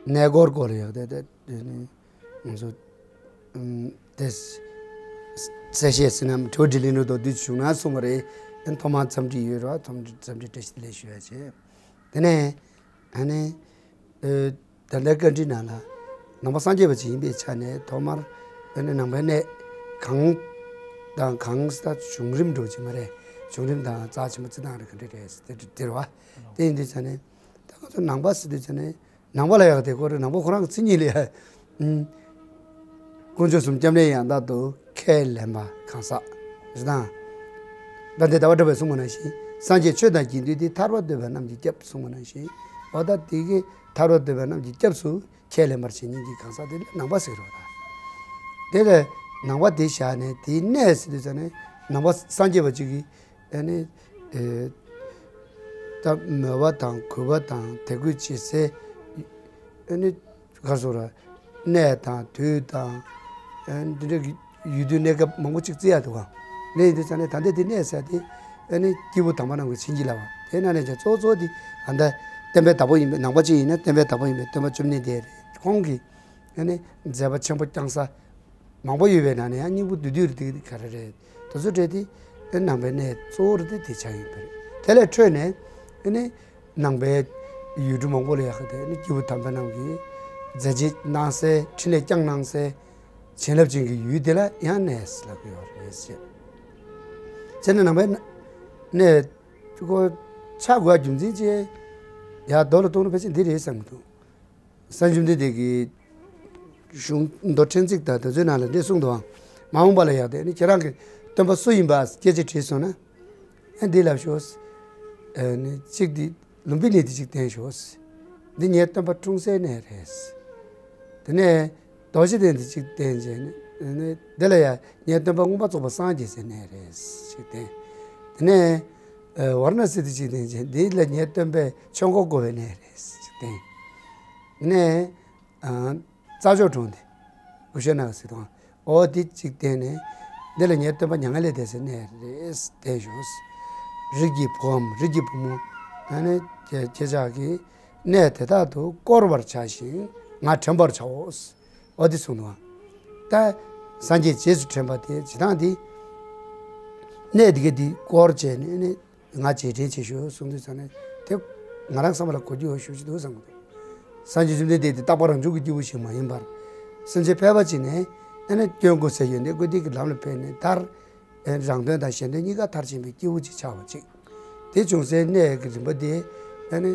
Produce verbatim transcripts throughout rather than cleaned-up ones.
གནས་སྐོར་སྐོར་ལ་ཡག་དེ་དེ་ནི་ང་ཚོ་ཨམ་དེ་གསལ་བཤད་ཟེར་ན་དྲི་བ་དྲིས་ལན་འགྲོ་དོ་དུས་བྱུང་ན་གསུངས་པ་རེད། ཐོག་མར་འཚམས་འདྲི་ཡོད་ར། འཚམས་འདྲི་འཚམས་འདྲི་བཀྲ་ཤིས་བདེ་ལེགས་ཞུ་ཡ་བྱས། དེ་ནས་ཨ་ནི། ཨེ། ད་ལྟའི་བཀའ་འདྲི་ནང་ལ་ནང་པ་སངས་རྒྱས་པ་ཅིག་ཡིན་པའི་ཆ་ནས་ཐོག་མར་ཨ་ནི་ནང་པའི་གནས་གང་དང་གང་ཟེར་ད་བྱུང་རིམ་འགྲོ་གི་མ་རེད། བྱུང་རིམ་དང་རྩ་ཆེན་པོ་རྩི་སྟངས་རེད་ག་འདྲ་རེད་ཟེར་དེ་དེ་རེད་བ། དེ་ཡིན་དུས་ཆ་ནས་ད་ང་ཚོ་ནང་པ་ཟེར་དུས་ཆ་ནས་ནང་པ་ལ་ཡག་དེ་ཁོ་རེ་ནང་པ་ཁོ་རང་གི་མཚན་ཉིད་ལ་ཡ། ཨུམ། དཀོན་མཆོག་གསུམ་སྐྱབས་གནས་ཡང་དག་ཏུ་ཁས་ལེན་པ་གང་ཟག་རེད་དང་། དཔལ་ལྡན་ཟླ་བ་གྲགས་པས་གསུངས་པ་ནང་བཞིན་སངས་རྒྱས་ཆོས་དང་དགེ་འདུན་ཏེ། ཐར་པ་འདོད་པ་རྣམས་ཀྱི་སྐྱབས་གསུངས་པ་ནང་བཞིན། འོ་ད་དེ་གི་ཐར་པ་འདོད་པ་རྣམས་ཀྱི་སྐྱབས་སུ་ཁས་ལེན་པར་བྱེད་མཁན་གྱི་གང་ཟག་དེ་ལ་ནང་པ་ཟེར་རོ། ད་དེ་ལ་ནང་པ་དེ་བཞག་ནས་དེའི་གནས་ཟེར་དུས་ཙ་ནས་ནང་པ་སངས་རྒྱས་པ་ཅིག་གིས་ཨ་ནི་ཨེ་ད་མོས་པ་དང་གུས་པ་དང་དད་གུས་བྱེད་སའི་ཨ་ནི་ག་སོ་ར་གནས་དང་དུས་དང་ཨ་ནི་འདི་འདྲ་གི་ཡུལ་དུས་གནས་སྐབས་མང་པོ་ཅིག་བརྩི་ཡ་འདུག་ག་ནས་ཡིན་དུས་ཙ་ནས་ད་ལྟའི་དེ་གནས་ཟེར་དེ་ཨ་ནི་སྐྱེས་བུ་དམ་པ་རྣམས་ཀྱི་བྱིན་གྱིས་བརླབས་པ་དེ་ནང་ནས་ཀྱང་གཙོ་བོ་གཙོ་བོ་དེ་ཨ་ད་སྟོན་པའི་བདག་པོ་ཡིན་པའི་ནང་པ་ཅིག་ཡིན་ན་སྟོན་པའི་བདག་པོ་ཡིན་པའི་སྟོན་པ་བཅོམ་ལྡན་འདས་རེད། ཁོང་གིས་ཨ་ནི་མཛད་པ་ཆེན་པོ་བསྐྱངས་ས་མང་པོ་ཡོད་པའི་ནང་ནས་ཡང་སྙིང་པོ་བསྡུས་བསྡུས་རེད་དེ་ག་རེ་རེད། དེ་ཚོ་གྲས་དེ་ཨ་ནི་ནང་པའི་གནས་གཙོ་བོ་རེད་དེ་དེ་ཆགས་ཡོད་པ་རེད། དེ་ལས་འཕྲོས་ནས་ཨ་ནི་ནང་པའི་ཡུལ་གྲུ་མང་པོ་ལ་ཡག་གི་དེ་ནི་སྐྱེས་བུ་དམ་པ་རྣམས་ཀྱིས་མཛད་རྗེས་གནང་སའི་འཕྲིན་ལས་བསྐྱངས་གནང་སའི་བྱིན་རླབས་ཅན་གྱི་ཡུལ་དེ་ལ་ཡང་གནས་ལབ་ཀྱི་ཡོད་རེད་ཟེར། བྱས་ན་ནང་པའི་གནས་ཀོ་ཆགས་དགོས་རྒྱུ་མཚན་ཅི་ཡ་མདོ་ལ་གཏོང་ན་ཕལ་ཆེར་འདི་རེད་བསམ་གྱི་འདུག་སངས་རྒྱས་བཅོམ་ལྡན་འདས་ཀྱི་གཞུང་མདོ་ཕྲན་ཚེགས་དང་དེ་ཚོའི་ནང་ལ་འདི་གསུངས་འདུག་ཨང་། མ་འོངས་པ་ལ་ཡག་དེ་ནི་ཁྱེད་རང་གི་སྟོན་པ་སུ་ཡིན་པ་སྐད་ཆ་དྲིས་སོང་ན། ཨ་འདི་ལབ་ཤོག་ཨ་ནི་གཅིག་འདི་ལུམ་བི་ནི་འདི་གཅིག་བསྟན་ཤོག་འདི་ངའི་སྟོན་པ་འཁྲུངས་སའི་གནས་རེད། དེ་ནས་རྡོ་རྗེ་གདན་འདི་གཅིག་བསྟན་བྱས་ནས་ཨ་ནི་འདི་ལ་ཡ་ངའི་སྟོན་པ་མངོན་པར་རྫོགས་པར་སངས་རྒྱས་སའི་གནས་རེད་ཅིག་བསྟན། དེ་ནས་ཨ་ཝཱ་ར་ཎ་སི་འདི་གཅིག་བསྟན་བྱས་འདི་ལ་ངའི་སྟོན་པས་ཆོས་འཁོར་བསྐོར་བའི་གནས་རེད་ཅིག་བསྟན། དེ་ནས། ཨ། རྩྭ་མཆོག་གྲོང་དེ། ཀུ་ཤ་ན་ག་ཟེར་དང་། འོ་དེ་གཅིག་བསྟན་ནས། འདི་ལ་ངའི་སྟོན་པ་མྱ་ངན་ལས་འདས་སའི་གནས་རེད་བསྟན་ཞོག་རིགས་ཀྱི་བུའམ་རིགས་ཀྱི་བུ་མོ། ཨ་ནི་ཁྱེད་ཁྱེད་ཅག་གིས་གནས་དེ་དག་ཏུ་བསྐོར་བར་བྱ་ཞིང་ང་དྲན་པར་བྱའོ། འོ་དེ་གསུངས་འདུག་ད་སངས་རྒྱས་རྗེས་སུ་དྲན་པ་དེ་ཇི་ལྟར་འདི། གནས་དེ་ག་དེ་བསྐོར་བྱས་ནས་ནི། ང་རྗེས་དྲན་བྱེད་ཞུ་གསུང་དུས་ཙང་ནས་དེ་ང་རང་བསམ་པ་ལ་གོ་རྒྱུ་ཡོད་ཞུ་ཞུ་འདུག་བསམ་གི་འདུག་སངས་རྒྱས་བཅོམ་ལྡན་འདས་དེ་རྟག་པ་རང་བྱུང་གི་སྐྱེས་བུ་ཞིག་མ་ཡིན་པར། སེམས་ཅན་ཕལ་པ་ཅིག་ནས་ཨ་ནི་སྐྱོན་ཀུན་ཟད་ཡོན་ཏན་ཀུན་ལྡན་གྱི་ལམ་ལ་ཕེབས་ནས་མཐར། རང་དོན་དང་གཞན་དོན་གཉིས་ཀ་མཐར་ཕྱིན་པའི་སྐྱེས་བུ་ཅིག་ཆགས་པ་ཅིག་དེ་བྱུང་སའི་གནས་ཀྱི་རིམ་པ་དེ་ཨ་ནི།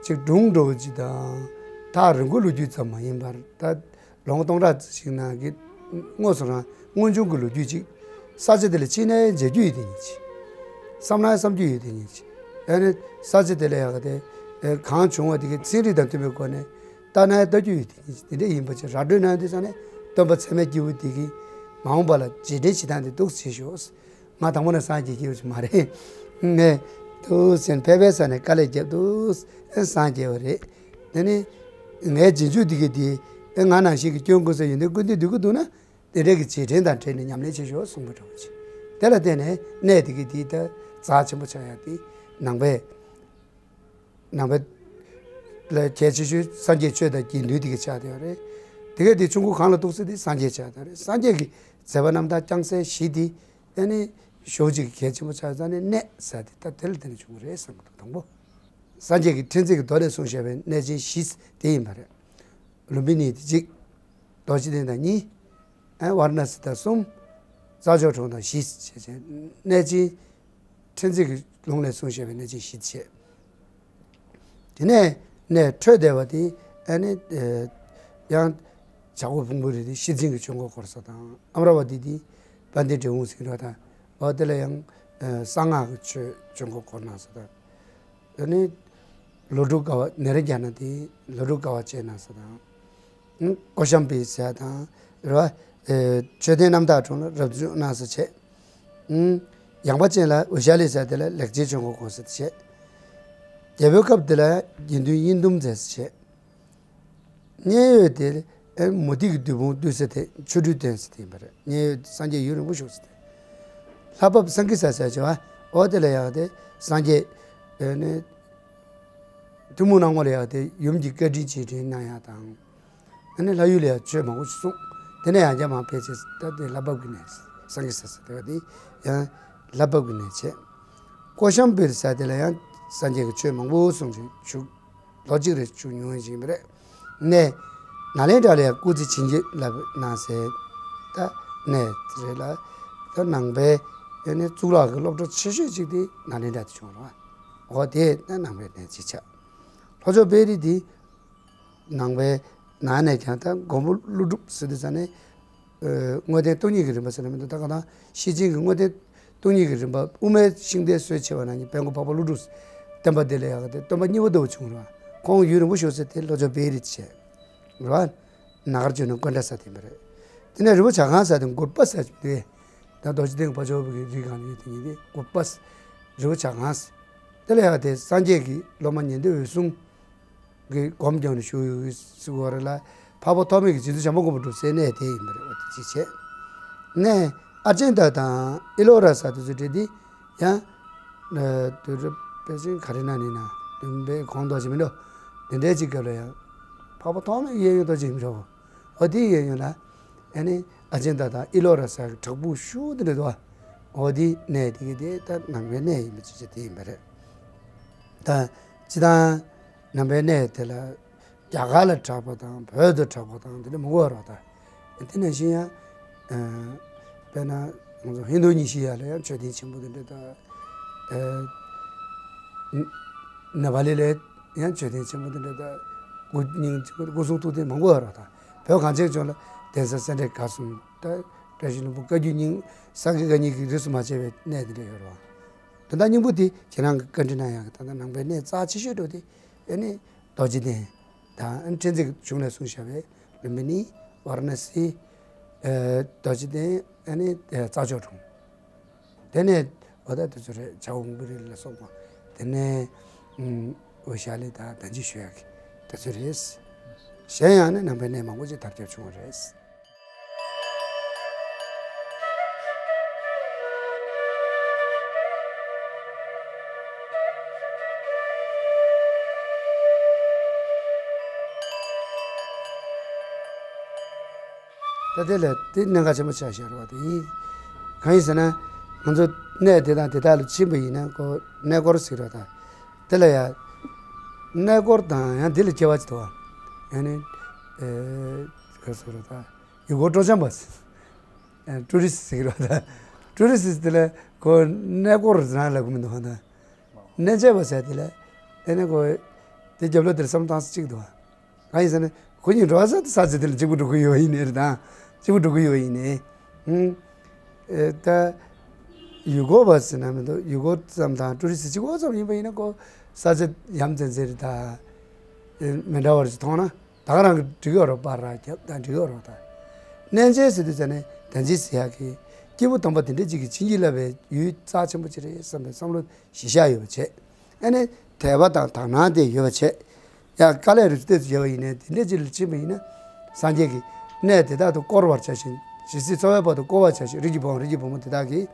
ཅིག་སྒྲུང་འདྲ་བོ་ཅིག་དང་། ཐག་རིང་པོའི་ལོ་རྒྱུས་ཙམ་མ་ཡིན་པར་ད། ལོ་ངོ་སྟོང་ཕྲག་ཅིག་ནང་གི་དངོས་སུ་རང་སྔོན་བྱུང་གི་ལོ་རྒྱུས་ཅིག་ས་ཆ་དེ་ལ་ཕྱིན་ནའི་མཇལ་རྒྱུ་ཡོད་དེ་ཉིད་ཅིག་བསམ་ནའི་བསམ་རྒྱུ་ཡོད་དེ་ཉིད་ཅིག་ཨ་ནི་ས་ཆ་དེ་ལ་ཡག་ག་དེ་གང་བྱུང་བ་དེ་གི་ཚན་རིག་དང་མཐུན་པའི་སྒོ་ནས་ལྟ་ནའི་ལྟ་རྒྱུ་ཡོད་དེ་ཉིད་ཅིག་དེ་འདྲ་ཡིན་པ་ཅིག་ར་སྤྲོད་གནང་དུས་ཙང་ནས་སྟོན་པ་ཚད་མའི་སྐྱེས་བུ་དེ་གི་མ་འོངས་པ་ལ་རྗེས་དྲན་བྱེད་སྟངས་དེ་འདུག་ཟེར་ཞུ། ང་དང་པོ་ནས་སངས་རྒྱས་ཀྱི་ཡོད་ཅིག་མ་རེད། ངས་འདུག་ཟེར་ཕལ་པའི་ས་ནས་དཀའ་ལས་བརྒྱབ་འདུག་སངས་རྒྱས་པ་རེད། དེ་ནི་ངའི་རྗེས་འཇུག་འདི་གི་དེ་ང་ནང་བཞིན་གྱི་སྐྱོན་ཀུན་ཟད་ཡོན་ཏན་ཀུན་ལྡན་འདོད་ཀྱི་འདུག་ན། དེ་འདྲའི་གི་རྗེས་དྲན་དང་འབྲེལ་ནས་ཉམས་ལེན་བྱེད་ཤོག་གསུངས་པ་འདྲ་བོ་ཅིག་དེ་ལ་བརྟེན་ནས་གནས་དེ་གི་དེའི་ད་རྩ་ཆེན་པོ་ཆགས་ཡ་དེ་ནང་པའི་ནང་པའི་ལ་གལ་ཆེ་ཤོས་སངས་རྒྱས་ཆོས་དང་དགེ་འདུན་དེ་གི་ཆགས་བསྡད་ཡོད་རེད། དེ་ག་དེ་ཆུང་ཀུ་གང་ལ་གཏོགས་ཚེ་དེ་སངས་རྒྱས་ཆགས་བསྡད་རེད། སངས་རྒྱས་ཀྱི་མཛད་པ་རྣམ་ཐར་བསྐྱངས་སའི་གཞི་དེ་ཨ་ནི་ཞོག་ཅིག་གི་གལ་ཆེན་པོ་ཆགས་ཙང་ནས་གནས་ཟེར་དེ་ད་དེ་ལ་བརྟེན་ནས་བྱུང་བ་རེད་བསམ་གི་འདུག་དང་པོ། སངས་རྒྱས་ཀྱི་ཕྲིན་ཚེགས་ཀྱི་མདོ་ལས་གསུངས་བཞག་པའི་གནས་ཆེན་བཞི་དེ་ཡིན་པ་རེད། ལུམ་བི་ནི་དེ་གཅིག་རྡོ་རྗེ་གདན་དང་གཉིས། ཨ་ཝཱ་ར་ཎ་སི་དང་གསུམ། རྩྭ་མཆོག་གྲོང་དང་བཞི་བྱས་བྱས། གནས་ཆེན་ཕྲན་ཚེགས་ཀྱི་ལུང་ལས་གསུངས་བཞག་པའི་གནས་ཆེན་བཞི་བྱས། དེ་ནས་གནས་འཕྲོས་བསྡད་པ་དེ་ཨ་ནི་ཡང་བྱ་རྒོད་ཕུང་པོའི་རི་དེ་ཤྲཱི་ཙིང་གི་ཆོས་འཁོར་བསྐོར་ས་དང་། ཨ་མ་ར་བ་ཏི་དེ་དཔལ་ལྡན་འབྲས་སྤུངས་ཟེར་བ་དང་། འོ་དེ་ལ་ཡང་གསང་སྔགས་ཀྱི་ཆོས་ཆོས་འཁོར་བསྐོར་གནང་ས་དང་། ཨ་ནི་ལོ་དྲུག་དཀའ་བ་ནེ་རཉྫ་ན་དེ་ལོ་དྲུག་དཀའ་བ་སྤྱད་གནང་ས་དང་། ཀོ་ཤམ་བི་ཟེར་དང་རེད་བ། མཆོད་རྟེན་རྣམ་དག་དྲུང་ལ་རབ་བྱུང་གནང་ས་བྱས། ཡངས་པ་ཅན་ལ་ཝེ་ཤ་ལི་ཟེར་དེ་ལ་ལེགས་བྱས་ཆོས་འཁོར་བསྐོར་ས་དེ་བྱས། རྒྱལ་པོའི་སྐབས་དེ་ལ་དགེ་འདུན་དབྱེན་བསྡུམ་མཛད་ས་བྱས། མཉན་ཡོད་དེ་མུ་སྟེགས་ཀྱི་བདུད་དཔུང་བཏུལ་ས་དེ་ཆོ་འཕྲུལ་སྟོན་ས་དེ་ཡིན་པ་རེད། མཉན་ཡོད་སངས་རྒྱས་ཡུན་རིང་པོ་བཞུགས་ས་དེ། ལྷ་བབས་སང་ཀི་ས་ཟེར་བྱས་བ། འོ་དེ་ལ་ཡང་དེ་སངས་རྒྱས་ནི། ཐུན་མོང་སྣང་ངོ་ལ་ཡང་དེ་ཡུམ་གྱི་བཀའ་དྲིན་རྗེས་དྲན་གནང་ཡག་དང་། ཨ་ནི་ལྷ་ཡུལ་ལ་ཡང་ཆོས་མང་པོ་ཞིག་གསུངས། དེ་ནས་ཡང་བསྐྱར་མར་ཕེབས་བྱས་ད་དེ་ལྷ་བབས་ཀྱི་གནས་སངས་རྒྱས་ས་ས་དེ་བ་དེ་ཡང་ལྷ་བབས་ཀྱི་གནས་བྱས། ཀོ་ཤམ་བིར་ས་དེ་ལ་ཡང་སངས་རྒྱས་ཀྱི་ཆོས་མང་པོ་གསུངས་ཤིང་བཞུགས། ལོ་གཅིག་རེ་བཞུགས་མྱོང་བཞིན་པ་རེད། ནས་ནཱ་ལེནྡྲ་ལ་ཡང་སྐུ་ཚེ་ཕྱིན་ཅི་ལ་གནང་སའི་ད་གནས་རེད་ལ། ད་ནང་པའི་ཡང་ནི་གཙུག་ལག་གི་སློབ་གྲྭ་ཆེ་ཤོས་གཅིག་དེ་ནཱ་ལེནྡྲ་དེ་བྱུང་རེད་བ། འོ་དེ་ད་ནང་པའི་གནས་གཅིག་ཆགས། ལྷོ་ཕྱོགས་བེ་རི་དེ་ནང་པའི་ནང་ནས་ཀྱང་ད་མགོན་པོ་ཀླུ་སྒྲུབ་ཟེར་དུས་ཙ་ནས། ཨ་དངོས་བསྟན་སྟོང་ཉིད་ཀྱི་རིམ་པ་ཟེར་ན་མི་འདུག་ད་ག་ད་ཤེར་ཕྱིན་གྱི་དངོས་བསྟན་སྟོང་ཉིད་ཀྱི་རིམ་པ་དབུ་མའི་ཤིང་རྟའི་སྲོལ་ཕྱེ་བ་ནང་བཞིན་དཔལ་མགོན་འཕགས་པ་ཀླུ་སྒྲུབ་སྟོན་པ་དེ་ལ་ཡག་དེ་སྟོན་པ་གཉིས་པ་ལྟ་བུ་བྱུང་རེད་བ། ཁོང་ཡུན་རིང་པོ་བཞུགས་ས་དེ་ལྷོ་ཕྱོགས་བེ་རི་བྱས་རེད་བ། ནཱ་གར་བྱོན་ནས་ཀཽཎྜི་ས་དེ་ཡིན་པ་རེད། དེ་ནས་རི་བོ་བྱ་རྐང་ས་དེ་གུར་པ་ས་ཅིག་འདུག་ད་རྡོ་རྗེ་གདན་གྱི་ཕ་ཕྱོགས་ཀྱི་རི་སྒང་ལ་ཡོད་དེ་ཡིན་དེ་གུར་པ་ས། རི་བོ་བྱ་རྐང་ས། དེ་ལ་ཡག་དེ་སངས་རྒྱས་ཀྱི་སློབ་མ་ཉན་ཐོས་འོད་སྲུང་གི་སྒོམ་རྒྱབ་ནས་བཞུགས་ཡོད་ཟེར་བ་རེད་ལ། འཕགས་པ་ཐོགས་མེད་ཀྱི་རྗེ་བཙུན་བྱམས་པ་མགོན་པོ་གྲུབ་སའི་གནས་དེ་ཡིན་པ་རེད་བ། དེ་གཅིག་བྱས། ནས་ཨ་ཅན་ད་དང་ཨི་ལོ་ར་ས་དེ་ཚོ་འདྲ་དེ་ཡང་། ཨ་དུས་རབས་དཔེ་ཅན་ག་རེ་ན་ནི་ན་བདུན་པའི་གོང་ཐོག་ཅིག་མི་འགྲོ། དེ་འདྲའི་ཅིག་སྐབས་ལ་ཡང་། འཕགས་པ་ཐོགས་མེད་གཡས་གཡོན་རྡོ་རྗེ་ཡིན་པ་རེད་བ། འོ་དེའི་གཡས་གཡོན་ལ། ཨ་ནི་ཨ་ཅན་ད་དང་ཨི་ལོ་ར་ས་གི་བྲག་ཕུག་ཤུགས་དེ་འདྲ་འདུག་བ། འོ་དེའི་གནས་དེ་གི་དེ་ད་ནང་པའི་གནས་ཡིན་པ་ཅིག་ཅིག་དེ་ཡིན་པ་རེད། ད་སྤྱིར་བཏང་ནང་པའི་གནས་དེ་ལ་རྒྱ་གར་ལ་གྲགས་པ་དང་བོད་དུ་གྲགས་པ་དང་དེ་འདྲ་མང་པོ་ཡོད་རེད་བ། ད་དེ་ནང་བཞིན་ཡང་། ཨ་དཔེར་ན་ང་ཚོ་ཧིན་རྡུ་ཉི་ཤི་ཡ་ལ་ཡང་མཆོད་རྟེན་ཆེན་པོ་དེ་འདྲ་དང་། ཨ་ནེ་པ་ལི་ལ་ཡང་མཆོད་རྟེན་ཆེན་པོ་དེ་འདྲ་དང་། སྐུ་སྙིང་རྗེ་པོ་སྐུ་གསུང་ཐུགས་རྟེན་མང་པོ་ཡོད་རེད་བ། ད་བོད་གངས་ཅན་ལྗོངས་ལ་གདན་ས་སེ་འབྲས་དགའ་གསུམ་དང་བཀྲ་ཤིས་ལྷུན་པོ་བཀའ་བརྒྱུད་རྙིང་སངས་རྒྱས་བཀའ་རྙིང་གི་རིས་སུ་མ་ཆད་པའི་གནས་དེ་འདྲ་ཡོད་རེད་བ། དོན་དག་སྙིང་པོ་དེ་ཁྱེད་རང་གི་བཀའ་འདྲི་གནང་ཡག་གི་ད་ལྟ་ནང་པའི་གནས་རྩ་ཆེ་ཤོས་འགྲོ་དེ་ཨ་ནི་རྡོ་རྗེ་གདན་དང་། ཨ་ནི་ཕྲན་ཚེགས་གཞུང་ལས་གསུངས་བཞག་པའི་ལུམ་བི་ནི། ཝཱ་ར་ཎ་སི། ཨ་རྡོ་རྗེ་གདན། ཨ་ནི་ཨ་རྩྭ་མཆོག་གྲོང་། དེ་ནས་འོ་ད་དེ་ཚོ་རེད། བྱ་འོང་པུ་རི་ལ་སོགས་པ། དེ་ནས་ཨུམ་ཝེ་ཤ་ལི་དང་བདག་འཛིན་ཞུ་ཡག་གི་དེ་ཚོ་རེད། གཞན་ཡང་ནི་ནང་པའི་གནས་མང་པོ་ཅིག་དར་ཁྱབ་བྱུང་བ་རེད། ད་དེ་ལ་དེ་གནད་འགག་ཆེན་པོ་ཆགས་བཞག་རེད་བ། དེ་ཡིན། གང་ཡིན་ཟེར་ན། ང་ཚོ་གནས་དེ་དང་དེ་དག་ལ་ཕྱིན་པ་ཡིན་ན་ཁོ་གནས་སྐོར་ཟེར་རོ། ད་དེ་ལ་ཡ་གནས་སྐོར་དང་ཡང་དེ་ལ་སྐྱེ་བ་ཅིག་འདུག་བ། ཡང་ནི་ཨེ་ག་ཟེར་རོ། ད་ཡུལ་སྐོར་སྤྲོ་འཆམ་པ་ཟེར། ཨེ་ཊུ་རི་སི་ཟེར་རོ། ད་ཊུ་རི་སི་དེ་ལ་ཁོ་གནས་སྐོར་རང་ལབ་གི་མི་འདུག་བ། ད་གནས་མཇལ་བ་ཟེར་དེ་ལ་ཨེ་ནི་ཁོ་དེ་རྒྱབ་ལོགས་དེར་བསམ་བློ་བཏང་ས་གཅིག་འདུག་བ། གང་ཡིན་ཟེར་ན། ཁོ་གཉིས་འགྲོ་བ་ས་དེ་ས་ཆ་དེ་ལ་གཅིག་པུ་འགྲོ་གི་ཡོད་ཡིན་ནའི་རེད། དང་གཅིག་པུ་འགྲོ་གི་ཡོད་ཡིན་ནའི། ཧུམ། ཨེ་ད་ཡུལ་སྐོར་བ་ཟེར་ན་མི་འདུག་ཡུལ་སྐོར་ཙམ་དང་ཊུ་རི་སི་གཅིག་པོ་ཙམ་ཡིན་པ་ཡིན་ན་ཁོ་ས་ཆ་ཡ་མཚན་ཟེར་ད་ཨེ་མི་འདྲ་བ་རེ་ཞིག་མཐོང་ན་ད་ག་རང་གི་འགྲིག་ཡོད་རོགས། པར་ར་རྒྱབ་དང་འགྲིག་ཡོད་རོགས། ད་གནས་མཇལ་ཟེར་དུས་ཙ་ནས་ད་ཅི་ཟེར་ཡག་གི་སྐྱེས་བུ་དམ་པ་དེ་འདྲ་ཅིག་གིས་བྱིན་གྱིས་བརླབས་པའི་ཡུལ་རྩ་ཆེན་པོ་ཅིག་རེད་བསམ་པའི་བསམ་བློ་གཞི་བཞག་ཡོད་པ་བྱས། ཨ་ནི་དད་པ་དང་དག་སྣང་དེ་ཡོད་པ་བྱས། ཡང་དཀའ་ལས་རུ་ཏོག་ཙམ་བརྒྱབ་པ་ཡིན་ནའི་དེ་འདྲས་ཅིག་ལ་ཕྱིན་པ་ཡིན་ན། སངས་རྒྱས་ཀྱིས་གནས་དེ་དག་ཏུ་བསྐོར་བར་བྱ་ཞིང་། ཇི་སྲིད་འཚོ་བའི་བར་དུ་བསྐོར་བར་བྱ་ཞིང་། རིགས་ཀྱི་བུའམ་རིགས་ཀྱི་བུ་མོ་དེ་དག་གིས་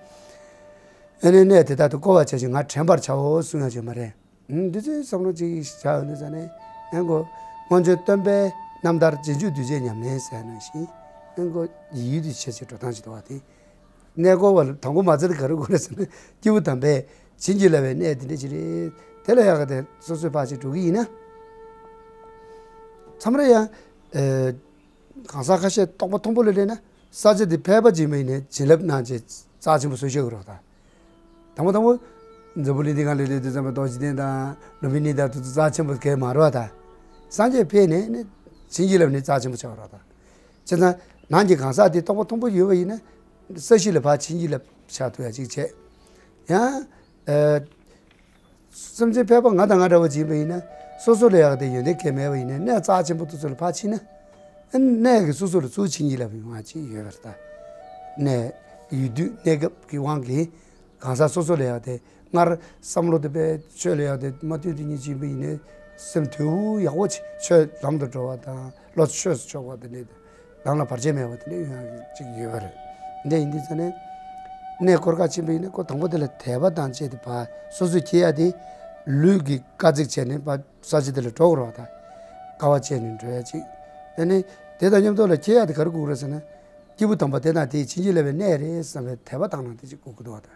ཨ་ནི་གནས་དེ་དག་ཏུ་བསྐོར་བར་བྱ་ཞིང་ང་དྲན་པར་བྱའོ་གསུང་ཡག་ཅིག་མ་རེད། ཨུམ། འདི་ཚོའི་བསམ་བློ་ཅིག་བཞག་ཡོང་དུས་ཙ་ནས་ཨེ་ཁོ་སྔོན་བྱོན་སྟོན་པའི་རྣམ་ཐར་རྗེས་འཇུག་གདུལ་བྱའི་ཉམས་ལེན་ཟེར་ནང་བཞིན་ཨེ་ཁོ་ཡིད་ཡུལ་དུ་བྱེད་ཅིག་འགྲོ་སྟངས་ཅིག་འདུག་བ། དེ་གནས་སྐོར་བ་ལ་དང་པོ་མ་ཚད་ག་རེ་དགོས་རེད་ཟེར་ན། སྐྱེས་བུ་དམ་པས་བྱིན་གྱིས་བརླབས་པའི་གནས་དེ་འདྲ་ཅིག་རེད། དེ་ལ་ཡག་ག་དེ་སོ་སོའི་ཕར་ཅིག་འགྲོ་གི་ཡིན་ན། མཚམས་རེ་ཡང་ཨེ་གང་ཟག་ཁ་ཤས་རྟོགས་པ་མཐོན་པོ་ལ་སླེབས་ན་ས་ཆ་དེ་ཕལ་པ་ཅིག་མ་ཡིན་ནའི་བྱིན་རླབས་གནང་བྱས་རྩ་ཆེན་པོ་བཟོ་ཤེས་ཀྱི་རེད་བ། ད་དང་པོ་དང་པོ་འཛམ་བུ་གླིང་འདི་སྒང་ལ་སླེབས་དུས་ཙམ་པ་རྡོ་རྗེ་གདན་དང་ལུམ་བི་ནི་དང་དེ་ཚོ་རྩ་ཆེན་པོ་གང་ཡང་མ་རེད་བ། ད་སངས་རྒྱས་ཕེབས་ནས་ནི་བྱིན་གྱིས་བརླབས་ནས་རྩ་ཆེན་པོ་ཆགས་པ་རེད་བ། ད་བྱས་ཙང་ནང་གི་གང་ཟག་དེ་རྟོགས་པ་མཐོན་པོ་ཡོད་པ་ཡིན་ན་ས་གཞི་ལ་ཕར་བྱིན་གྱིས་བརླབས་ཆགས་ཐུབ་ཡ་ཅིག་བྱས། ཡང་ཨ་སེམས་ཅན་ཕལ་པ་ང་དང་ང་འདྲ་བོ་ཅིག་ཡིན་པ་ཡིན་ན་སོ་སོ་ལ་ཡག་དེ་ཡོན་ཏན་གང་མེད་པ་ཡིན་ན་གནས་རྩ་ཆེན་པོ་དེ་ཚོ་ལ་ཕར་ཕྱིན་ན། ཨ་ནི་གནས་ཀྱི་སོ་སོ་ལ་ཚུར་བྱིན་གྱིས་བརླབས་པའི་ངང་ཅིག་ཡོད་པ་རེད། ད་གནས་ཡུལ་དུས་གནས་སྐབས་ཀྱི་དབང་གིས་གང་ཟག་སོ་སོ་ལ་ཡག་དེ་སྔར་བསམ་བློ་དེ་པས་ཆོས་ལ་ཡག་དེ་མ་བཏུལ་དུས་ཉིད་ཅིག་ཡིན་པ་ཡིན་ན་སེམས་དོད་པོ་ཡག་པོ་ཆེ་ཆོས་ལམ་དུ་འགྲོ་བ་དང་བློ་ཆོས་སུ་ཕྱོགས་པ་དེ་འདྲ། ལམ་ལ་བར་ཆད་མེད་པ་དེ་འདྲ་ཡོང་ཡག་ཅིག་ཡོད་པ་རེད། འདི་ཡིན་དུས་ཙ་ནས་གནས་སྐོར་ག་ཕྱིན་པ་ཡིན་ན་ཁོ་དང་པོ་དེ་ལ་དད་པ་དང་བཅས་ཏེ་ཕར་སོ་སོས་འཁྱེར་ཡག་དེ་ ལུས་ཀྱི་དཀའ་ཚེགས་བྱས་ནས་ཕར་ས་ཆ་དེ་ལ་འགྲོ་དགོས་རེད་བ་ད། དཀའ་བ་སྤྱད་ནས་འགྲོ་ཡ་ཅིག་ཨ་ནི་དེ་དང་མཉམ་དུ་ལ་ཁྱེད་ཡག་དེ་ག་རེ་དགོས་རེད་ཟེར་ན། སྐྱེས་བུ་དམ་པ་དེ་དང་དེས་བྱིན་གྱིས་བརླབས་པའི་གནས་རེད་བསམ་པའི་དད་པ་དང་ནང་དེ་ཅིག་དགོས་ཀྱི་འདུག་བ་ད།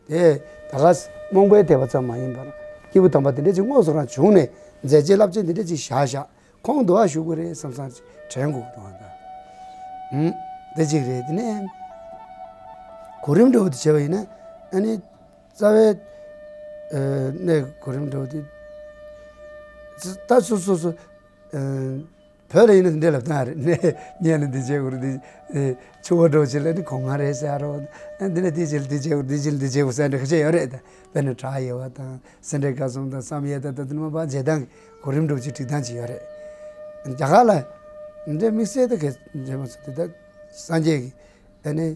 དེ་ད་ག་རྨོངས་པའི་དད་པ་ཙམ་མ་ཡིན་པར་སྐྱེས་བུ་དམ་པ་དེ་འདྲ་ཅིག་དངོས་སུ་རང་བྱུང་ནས་མཛད་རྗེས་རླབས་ཆེན་དེ་འདྲ་ཅིག་བཞག་བཞག་ཁོང་འདུ་བ་ཞུགས་པ་རེད་བསམ་བསམ་དྲན་དགོས་འདུག་ཨ། ད་ཨུམ། དེ་གཅིག་རེད། དེ་ནས་གོ་རིམ་འདྲ་བོ་དེ་བྱས་པ་ཡིན་ན་ཨ་ནི་རྩ་བའི་ཨ་ནས་གོ་རིམ་འདྲ་བོ་དེ་ད་སོ་སོ་སོ་ཨ་བོད་ལ་ཡིན་ན་འདི་འདྲ་ལབ་སྟངས་རེད། ནས་ཉལ་ནས་འདི་བྱེད་དགོས་རེད། འདི་ཨེ་ཕྱུ་པ་འདྲ་བོ་བྱེད་ལ་ནི་གོང་ང་རེད་ཟེར་རོ། ཨ་འདི་ནས་འདི་བྱེད་ལ་འདི་བྱེད་དགོས། འདི་བྱེད་ལ་འདི་བྱེད་དགོས་ཟེར་འདྲ་ཁ་ཤས་ཡོད་རེད། ད་དཔེར་ན་བྲག་ཡེར་བ་དང་། སེ་འབྲས་དགའ་གསུམ་དང་བསམ་ཡས་དང་། ད་དེ་ནི་མ་པ་མཇལ་སྟངས་ཀྱི་གོ་རིམ་འདྲ་བོ་ཅིག་སྒྲིག་སྟངས་ཅིག་ཡོད་རེད། རྒྱ་གར་ལ་འདྲ་དམིགས་བསལ་ད་གས་འདྲ་མ་ཚོ་དེ་ད་སངས་རྒྱས་ཀྱི་ཨ་ནི་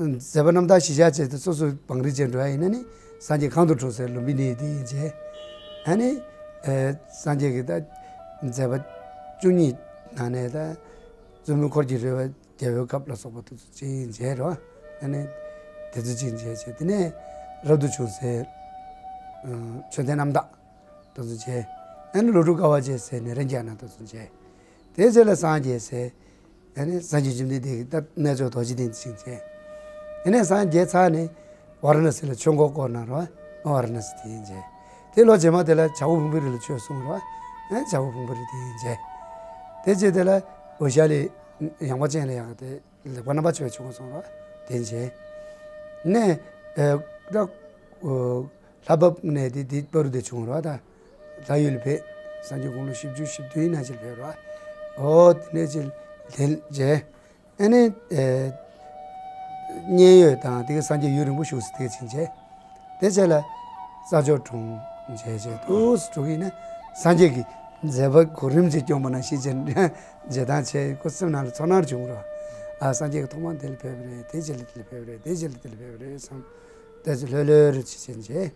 མཛད་པ་རྣམ་དག་གཞིར་བཞག་བྱས་ཏེ་སོ་སོའི་བང་རིམ་ཅན་འགྲོ་ཡ་ཡིན་ན་ནི་སངས་རྒྱས་གང་དུ་འགྲོ་སའི་ལུམ་བི་ནི་དེ་ཡིན་བྱས། ཨ་ནི་ཨེ་སངས་རྒྱས་ཀྱི་ད་མཛད་པ་བཅུ་གཉིས་ནང་ནས་ད་བཙུན་མོའི་འཁོར་གྱི་རོལ་པ། རྒྱལ་པོའི་སྐབས་ལ་སོགས་པ་དེ་ཚོ་ཅི་ཡིན་མཇལ་རོ། ཨ་ནི་དེ་ཚོ་ཅི་ཡིན་མཇལ་བྱས། དེ་ནས་རབ་ཏུ་བྱུང་སའི་ཨ་མཆོད་རྟེན་རྣམ་དག་དེ་ཚོ་མཇལ། ཨ་ནི་ལོ་དྲུག་དཀའ་བ་སྤྱད་སའི་ནི་རིན་རྒྱ་ན་དེ་ཚོ་མཇལ། དེ་རྗེས་ལ་སངས་རྒྱས་སའི་ཨ་ནི་སངས་རྒྱས་བཅོམ་ལྡན་འདས་ཀྱི་ད་རྣལ་འབྱོར་རྡོ་རྗེ་གདན་དེ་ཅི་ཡིན་མཇལ། དེ་ནས་སངས་རྒྱས་ཚར་ནས་ཝཱ་ར་ཎ་སི་ལ་ཆོས་འཁོར་བསྐོར་གནང་རོ། ཝཱ་ར་ཎ་སི་དེ་ཡིན་མཇལ། དེ་ལོ་རྗེས་མ་དེ་ལ་བྱ་རྒོད་ཕུང་པོའི་རི་ལ་ཆོས་གསུངས་རོ། ཨ་བྱ་རྒོད་ཕུང་པོའི་རི་དེ་ཡིན་མཇལ། དེ་རྗེས་དེ་ལ་ཝེ་ཤ་ལི་ཡངས་པ་ཅན་ལ་ཡག་དེ་ལེགས་པར་རྣམ་པར་ཕྱེ་བའི་ཆོས་འཁོར་གསུངས་རོ། དེ་མཇལ། ནས་ཨེ་ད་ཨོ་ལྷ་བབས་ནས་དེ་དེ་བར་དུ་དེ་བྱུང་རོ། ད་ལྷ་ཡུལ་ཕེབས། སངས་རྒྱས་དགུང་ལོ་བཞི་བཅུ་ཞེ་བདུན་ནང་ཕྱིར་ཕེབས་རོ། ཨོ་དེ་ནས་ཅི་དེ་མཇལ། ཨ་ནི་ཨེ་མཉན་ཡོད་དང་དེ་ག་སངས་རྒྱས་ཡུན་རིང་པོ་བཞུགས་སུ་དེ་ག་ཕྱིན་བྱས། དེ་རྗེས་ལ་རྩྭ་མཆོག་གྲོང་མཇལ་བྱས་འདུག་སེ་འགྲོ་གི་ཡིན་ན། སངས་རྒྱས་ཀྱི་མཛད་པ་གོ་རིམ་གྱིས་སྐྱོང་བ་ནང་བཞིན་བྱས་མཇལ་སྟངས་བྱས་ཁོ་སེམས་ནང་ལ་ཚོར་སྣང་བྱུང་རོ། ཨ་སངས་རྒྱས་ཀྱི་ཐོག་མར་འདི་ལ་ཕེབས་རེད། དེ་རྗེས་ལ་འདི་ལ་ཕེབས་རེད། དེ་རྗེས་ལ་འདི་ལ་ཕེབས་རེད་བསམ། དེ་ཚོ་ལྷོད་ལྷོད་རེ་བྱས་བྱས་མཇལ།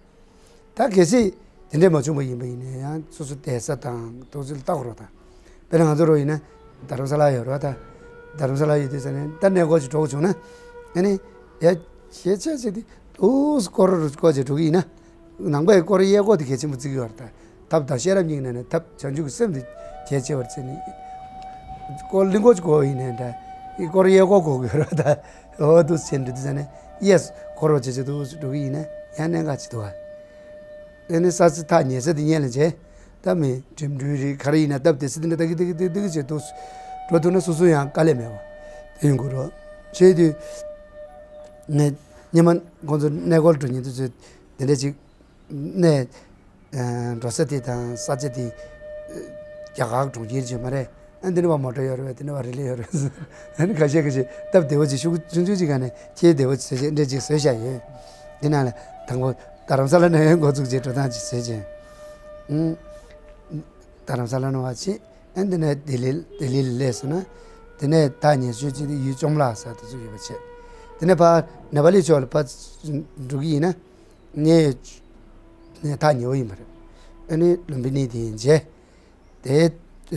ད་གལ་སྲིད་དེ་འདྲས་མ་བྱུང་བ་ཡིན་པ་ཡིན་ན་ཡང་སོ་སོ་བསྡད་ས་དང་དུས་ཚོད་ལ་ལྟ་དགོས་རེད་ད། དཔེར་ན་ང་ཚོ་རོ་ཡིན་ན་རྡ་རམ་ས་ལ་ཡོད་རེད་ད། རྡ་རམ་ས་ལ་ཡོད་དུས་ཙ་ནས་ད་གནས་སྐོར་ཅིག་འགྲོ་དགོས་བྱུང་ན། ཨ་ནི་ཡ་ཞེ་ཆ་ཞིག་དེ་དུས་སྐོར་རུ་སྐོར་ཅིག་འགྲོ་གི་ཡིན་ན། ནང་པའི་སྐོར་གཡས་སྐོར་དེ་གལ་ཆེན་པོ་བརྩི་གི་ཡོད་རེད་ད། ཐབས་དང་ཤེས་རབ་གཉིས་ནང་ནས་ཐབས་བྱང་ཆུབ་ཀྱི་སེམས་དེ་གལ་ཆེ་བར་བརྩི་ནས། སྐོར་གླིང་སྐོར་ཅིག་དགོས་ཡིན་ནའི་ད། ཨི་སྐོར་གཡས་སྐོར་དགོས་ཀྱི་ཡོད་རེད་ད། འོ་དུས་ཚོད་འགྲོ་དུས་ཙ་ནས་གཡས་སྐོར་རོ་བྱེད་བྱེད་དུ་འགྲོ་གི་ཡིན་ན་ཡང་གནད་འགག་ཅིག་འདུག་བ། ཨེ་ནི་ས་ཆ་ཐག་ཉེ་ས་དེ་སྔོན་ལ་བྱས། ད་མི་འགྲིམ་འགྲུལ་རེད་ག་རེ་ཡིན་ན་སྟབས་བདེ་ས་དེ་འདྲ་ད་གི་ད་གི་ད་གི་ད་གི་བྱེད་དུ་འགྲོ་ཐུབ་ན་སོ་སོ་ཡང་དཀའ་ལས་མེད་པ་དེ་ཡོང་གི་རེད། བྱས་དུས་ངས་སྔོན་མ་ཁོང་ཚོ་གནས་སྐོར་འགྲོ་མཁན་དེ་ཚོས་དེ་འདྲ་ཅིག་གནས་ཨ་འགྲོ་ས་དེ་དང་ས་ཆ་དེ་ཨ་རྒྱ་གར་གྲོང་ཁྱེར་ཅིག་མ་རེད། ཨ་འདི་ནས་བ་མོ་ཊ་ཡོད་རེད། དེ་ནས་བ་རི་ལི་ཡོད་རེད། ཨ་ནི་ཁ་ཤས་ཁ་ཤས་སྟབས་བདེ་བོ་ཅིག་ཤུགས་ཆུང་ཆུང་ཅིག་ག་ནས་ཁྱེད་བདེ་བོ་ཅིག་བཟོས་བྱས་འདྲ་ཅིག་བཟོས་བཞག་ཡོད། འདི་ནང་ལ་དང་པོ་རྡ་རམ་ས་ལ་ནས་འགོ་བཙུགས་བྱས་འགྲོ་སྟངས་ཅིག་བཟོས་བྱས། ཨུམ། རྡ་རམ་ས་ལ་ནས་བ་ཕྱིན། ཨ་འདི་ནས་ལྡི་ལི་ལྡི་ལི་ལ་སླེབས་སོང་ན། དེ་ནས་ཐག་ཉེ་ཤོས་ཅིག་དེ་ཡུལ་ཅོམ་ལ་ས་དེ་ཚོ་ཡོད་པ་བྱས། དེ་ནས་ཕར་ནེ་པ་ལི་ཕྱོགས་ལ་ཕར་འགྲོ་གི་ཡིན་ན། ངས་ནས་ཐག་ཉེ་བོ་ཡིན་པ་རེད། ཨ་ནི་ལུམ་བི་ནི་དེ་མཇལ། དེ་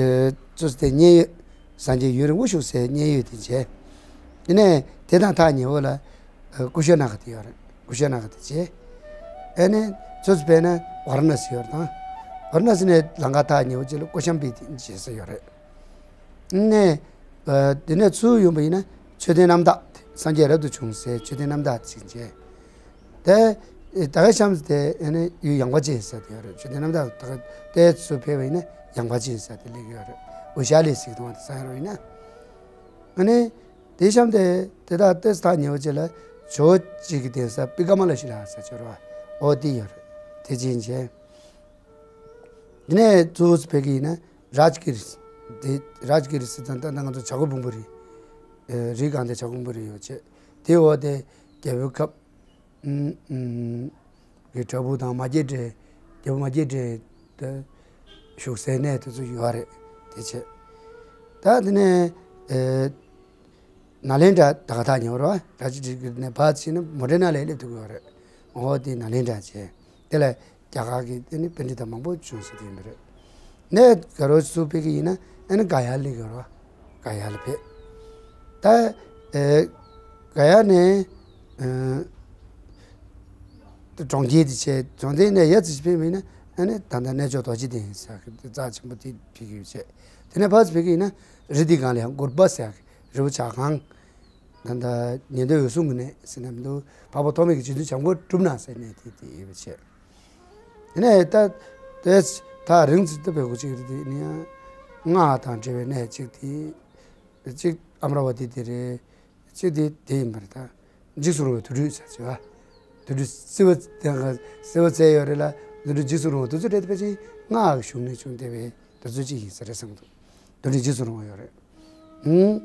ཨ་ཚོ་དེ་མཉན་ཡོད། སངས་རྒྱས་ཡུན་རིང་པོ་བཞུགས་སའི་མཉན་ཡོད་དེ་མཇལ། དེ་ནས་དེ་དང་ཐག་ཉེ་བོ་ལ་ཨ་ཀུ་ཤ་ན་ག་དེ་ཡོད་རེད། ཀུ་ཤ་ན་ག་དེ་མཇལ། ཨ་ནི་ཚོ་དཔེར་ན་ཝ་ར་ཎ་སི་ཡོད་རེད་དང་། ཝ་ར་ཎ་སི་ནས་ལམ་ཁ་ཐག་ཉེ་བོ་ཅིག་ལ་ཀོ་ཤམ་བི་དེ་མཇལ་ས་ཡོད་རེད། ནས་ཨ་དེ་ནས་ཚུར་ཡོང་པ་ཡིན་ན་མཆོད་རྟེན་རྣམ་དག་སངས་རྒྱས་རབ་ཏུ་བྱུང་སའི་མཆོད་རྟེན་རྣམ་དག་ཅིག་མཇལ། དེ་ད་ག་གཤམ་དེ་ཨ་ནི་ཡུལ་ཡངས་པ་ཅན་ཟེར་དེ་ཡོད་རེད། མཆོད་རྟེན་རྣམ་དག་ད་ག་དེ་ཚུར་ཕེབས་པ་ཡིན་ན་ཡངས་པ་ཅན་ཟེར་དེ་སླེབས་ཀྱི་ཡོད་རེད། ཝེ་ཤ་ལི་ཟེར་གི་འདུག་བ། དེ་ས་ཡ་རོ་ཡིན་ན། ཨ་ནི་དེ་གཤམ་དེ་དེ་དག་ཏོག་ཙམ་ཐག་ཉེ་བོ་ཅིག་ལ་ཇོ་བོ་གཅིག་གི་གདན་ས་པི་ཀ་མ་ལ་ཤི་ལ་ཟེར་ཅིག་ཡོད་རེད་བ། འོ་དེ་ཡོད་རེད། དེ་ཅིག་མཇལ། དེ་ནས་གཙོ་བོ་ཕེབས་ཀྱི་ཡིན་ན་རཱཇ་གིར། དེ་རཱཇ་གིར་ཟེར་ཙང་ད་ལྟ་ང་ཚོ་བྱ་རྒོད་ཕུང་པོའི་རི། ཨེ་རི་སྒང་དེ་བྱ་རྒོད་ཕུང་པོའི་རི་ཡོད་བྱས། དེ་འོག་དེ་རྒྱལ་པོའི་ཁབ་ཨུམ་ཨུམ་གི་བྲག་ཕུག་དང་མ་སྐྱེས་དགྲ། རྒྱལ་པོ་མ་སྐྱེས་དགྲ་དེ་བཞུགས་སའི་གནས་དེ་ཚོ་ཡོད་རེད། དེ་བྱས། ད་དེ་ནས་ཨེ་ནཱ་ལེནྡྲ་ད་ག་ཐག་ཉེ་བོ་རེད་བ། རཱཇ་གིར་ནས་ཕར་ཕྱིན་ན་མོ་ཊ་ནང་ལ་སླེབས་ཐུབ་ཀྱི་ཡོད་རེད། འོ་དེ་ནཱ་ལེནྡྲ་བྱས། དེ་ལ་རྒྱ་གར་གྱི་དེ་ནི་པཎྜི་ཏ་མང་པོ་བྱུང་ས་དེ་ཡིན་པ་རེད། ནས་ག་རོ་ཚུར་ཕེབས་ཀྱི་ཡིན་ན་ཨ་ནི་ག་ཡ་སླེབས་ཀྱི་ཡོད་རེད་བ། ག་ཡ་ལ་ཕེབས། ད་ཨེ་ག་ཡ་ནས་ཨེ་ གྲོང་ཁྱེར་དེ་བྱས། གྲོང་ཁྱེར་ནས་ཡར་ཙམ་ཕེབས་པ་ཡིན་ན་ཨ་ནི་ད་ལྟ་གནས་མཆོག་རྡོ་རྗེ་གདན་ཟེར་གི་རྩ་ཆེན་པོ་དེ་ཕེབས་ཀྱི་ཡོད་བྱས། དེ་ནས་ཕར་ཙམ་ཕེབས་ཀྱི་ཡིན་ན་རི་དེའི་སྒང་ལ་ཡང་གུར་པ་ཟེར་གི་རི་བོ་བྱ་རྐང་། ད་ལྟ་ཉན་ཐོས་འོད་སྲུང་གི་གནས་ཟེར་ན་མི་འདུག་འཕགས་པ་ཐོགས་མེད་ཀྱི་རྗེ་བཙུན་བྱམས་མགོན་གྲུབ་ན་ཟེར་གནས་དེ་དེ་ཡོད་པ་བྱས། དེ་ནས་ད་དེ་ཐག་རིང་ཙམ་ད་བལ་གོ་གཅིག་རེད། དེ་ནས་ཡང་སྔགས་དང་འབྲེལ་བའི་གནས་གཅིག་དེ། གཅིག་ཨ་མ་ར་བ་ཏི་དེ་རེད། གཅིག་དེ་དེ་ཡིན་པ་རེད། ད་འཇིགས་སུ་རུང་བའི་དུར་ཁྲོད་ཟེར་གྱི་བ། དུར་ཁྲོད་བསིལ་བ་དེ་ག་བསིལ་བ་བཙལ་ཡོད་རེད་ལ། དུར་ཁྲོད་འཇིགས་སུ་རུང་བ་དེ་ཚོ་རེད། དེ་ཕལ་ཆེར་སྔགས་ཀྱི་བཞུགས་གནས་བྱུང་བསྡད་པའི་དེ་ཚོ་གཅིག་ཡིན་ས་རེད་བསམ་གྱི་འདུག་དུར་ཁྲོད་འཇིགས་སུ་རུང་བ་ཡོད་རེད། ཨུང་།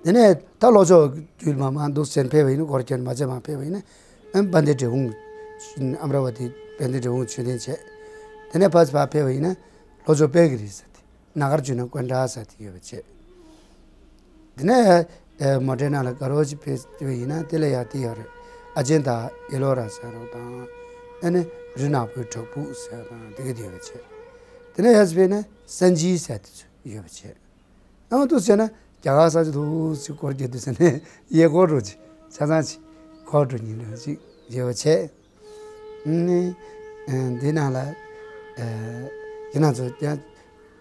དེ་ནས་ད་ལྷོ་ཕྱོགས་དུས་མ་མང་འདུག་ཟེར་ཕེབས་པ་ཡིན་ན། སྒོར་ཁྱོན་མ་བྱས་མ་ཕེབས་པ་ཡིན་ན། ཨ་དཔལ་ལྡན་འབྲས་སྤུངས། ཨ་མ་ར་བ་ཏི་དཔལ་ལྡན་འབྲས་སྤུངས་མཆོད་རྟེན་བྱས། དེ་ནས་ཕར་ཕར་ཕེབས་པ་ཡིན་ན་ལྷོ་ཕྱོགས་དཔལ་གྱི་རི་ཟེར་དེ། ན་གར་བྱུང་ན་ཀོན་ཌ་ཟེར་དེ་ཡོད་པ་བྱས། དེ་ནས་ཨེ་མོ་ཊའི་ནང་ལ་དགའ་རོགས་ཅིག་ཕེབས་པ་ཡིན་ན་དེ་ལ་ཡང་དེ་ཡོད་རེད། ཨ་ཅན་དང་ཡེ་ལོ་ར་ཟེར་རོགས་དང་། ཨ་ནི་རི་ནག་པོའི་བྲག་ཕུག་ཟེར་དང་དེ་ག་དེ་ཡོད་པ་བྱས། དེ་ནས་ཡར་ཕེབས་ན་སན་ཇི་ཟེར་དེ་ཚོ་ཡོད་པ་བྱས། ཨ་མ་འདུག་ཟེར་ན་རྒྱ་གར་ས་ཆ་འདུག་ཟེར་སྐོར་རྒྱག་དུས་ཟེར་ནས་ཡས་སྐོར་འགྲོ་ཅིག་ཆ་ཚང་ཅིག་སྐོར་འགྲོ་ཉིན་འགྲོ་ཅིག་ཡོད་པ་བྱས། ནི། ཨ་འདི་ནང་ལ། ཨ་ཁྱེད་རང་ཚོ་ཀྱང་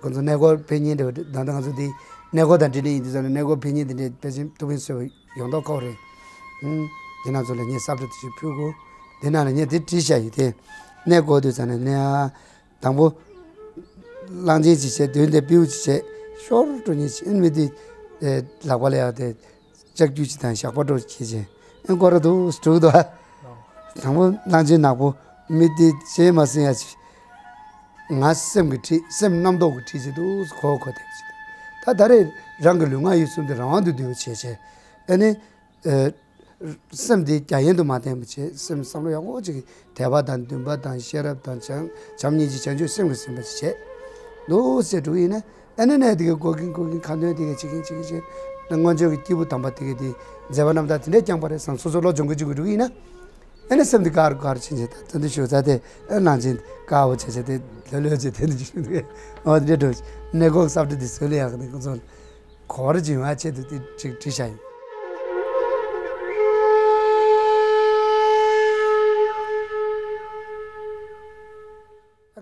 ཁོང་ཚོ་གནས་སྐོར་ཕེབས་མཁན་འདྲ་བ་ད་ལྟ་ང་ཚོ་འདི་གནས་སྐོར་དང་འབྲེལ་ནས་ཡིན་དུས་ཙམ་ནས་གནས་སྐོར་ཕེབས་མཁན་འདི་འདྲའི་དཔེ་ཆེན་ཐུགས་ཕན་གསོས་པ་ཡོང་མདོག་ཁ་པོ་རེད། ཨ་ཁྱེད་རང་ཚོ་ལ་ངས་ས་བཀྲ་དེ་ཞིག་ཕུལ་གོ། འདི་ནང་ལ་ངས་འདི་བྲིས་བཞག་ཡོད་དེ། གནས་སྐོར་དུས་ཙམ་ནས་གནས་ཨ། དང་པོ། གླང་ཆེན་ཅིག་བྱས། དོན་དེ་སྤྲེའུ་ཅིག་བྱས། ཤོར་འགྲོ་ཉེན་ཆེ། ཨེ་མི་དེ། ཨེ་ལག་པ་ལ་ཡག་དེ། ལྕགས་ཀྱུ་ཅིག་དང་ཞགས་པ་འགྲོ་ཁྱེར་བྱས། ཨེ་སྐོར་ར་འདུག་འགྲོ་གི་འདུག་ཨ། དང་པོ་གླང་ཆེན་ནག་པོ། མི་དེ་བྱས་མ་ཟིན་ཡ་ཅིག་ང་སེམས་ཀྱི་ཁྲིད། སེམས་རྣམ་རྟོག་གི་ཁྲིད་ཅིག་འདུག་གོ་གོ་དེ་ཅིག་ད་ད་རེས་རང་གི་ལུས་ངག་ཡིད་གསུམ་དེ་རང་དབང་དུ་འདུས་པ་བྱས་བྱས། ཨེ་ནི། ཨེ། སེམས་དེ་རྒྱ་ཡན་དུ་མ་བསྟན་པ་བྱས། སེམས་བསམ་བློ་ཡག་པོ་ཅིག་དད་པ་དང་འདུན་པ་དང་ཤེས་རབ་དང་བྱམས་བྱམས་སྙིང་རྗེ་བྱང་ཆུབ་སེམས་ཀྱིས་ཟིན་པ་ཅིག་བྱས། འདུག་ཟེར་འགྲོ་གི་ཡིན་ན། ཨ་ནི་ནས་དེ་གའི་སྒོ་ཀིང་སྒོ་ཀིང་ཁ་འདོན་དེ་གའི་བྱེད་ཀིང་བྱེད་ཀིང་བྱེད། ད་སྔོན་ཆད་ཀྱི་སྐྱེས་བུ་དམ་པ་དེ་གའི་དེ་མཛད་པ་རྣམ་དག་དེ་འདྲས་བསྐྱངས་པ་རེད་བསམ། སོ་སོ་བློ་སྦྱོང་གི་འཇུག་གི་འགྲོ་གི་ཡིན་ན། ཨ་ནི་སེམས་དེ་དཀར་དཀར་ཕྱིན་ཕྱིན། ད་ད་འདི་ཞུ་ཚར་དེ། ཨ་ནང་བཞིན་དཀར་པོ་བྱས་བྱས་དེ་ལྷོད་ལྷོད་བྱས་དེ་འདྲ་ཞུ་འདུག་གས། འོ་དེ་འདྲས་འགྲོ། གནས་སྐོར་ས་བཀྲ་དེ་བཟོས་ལ་ཡག་གི་ནས་ཁོ་ཚོ་ལ། གོ་བར་བྱེད་པ་ཆེད་དུ་དེ་ཅིག་བྲིས་བཞག་ཡིན།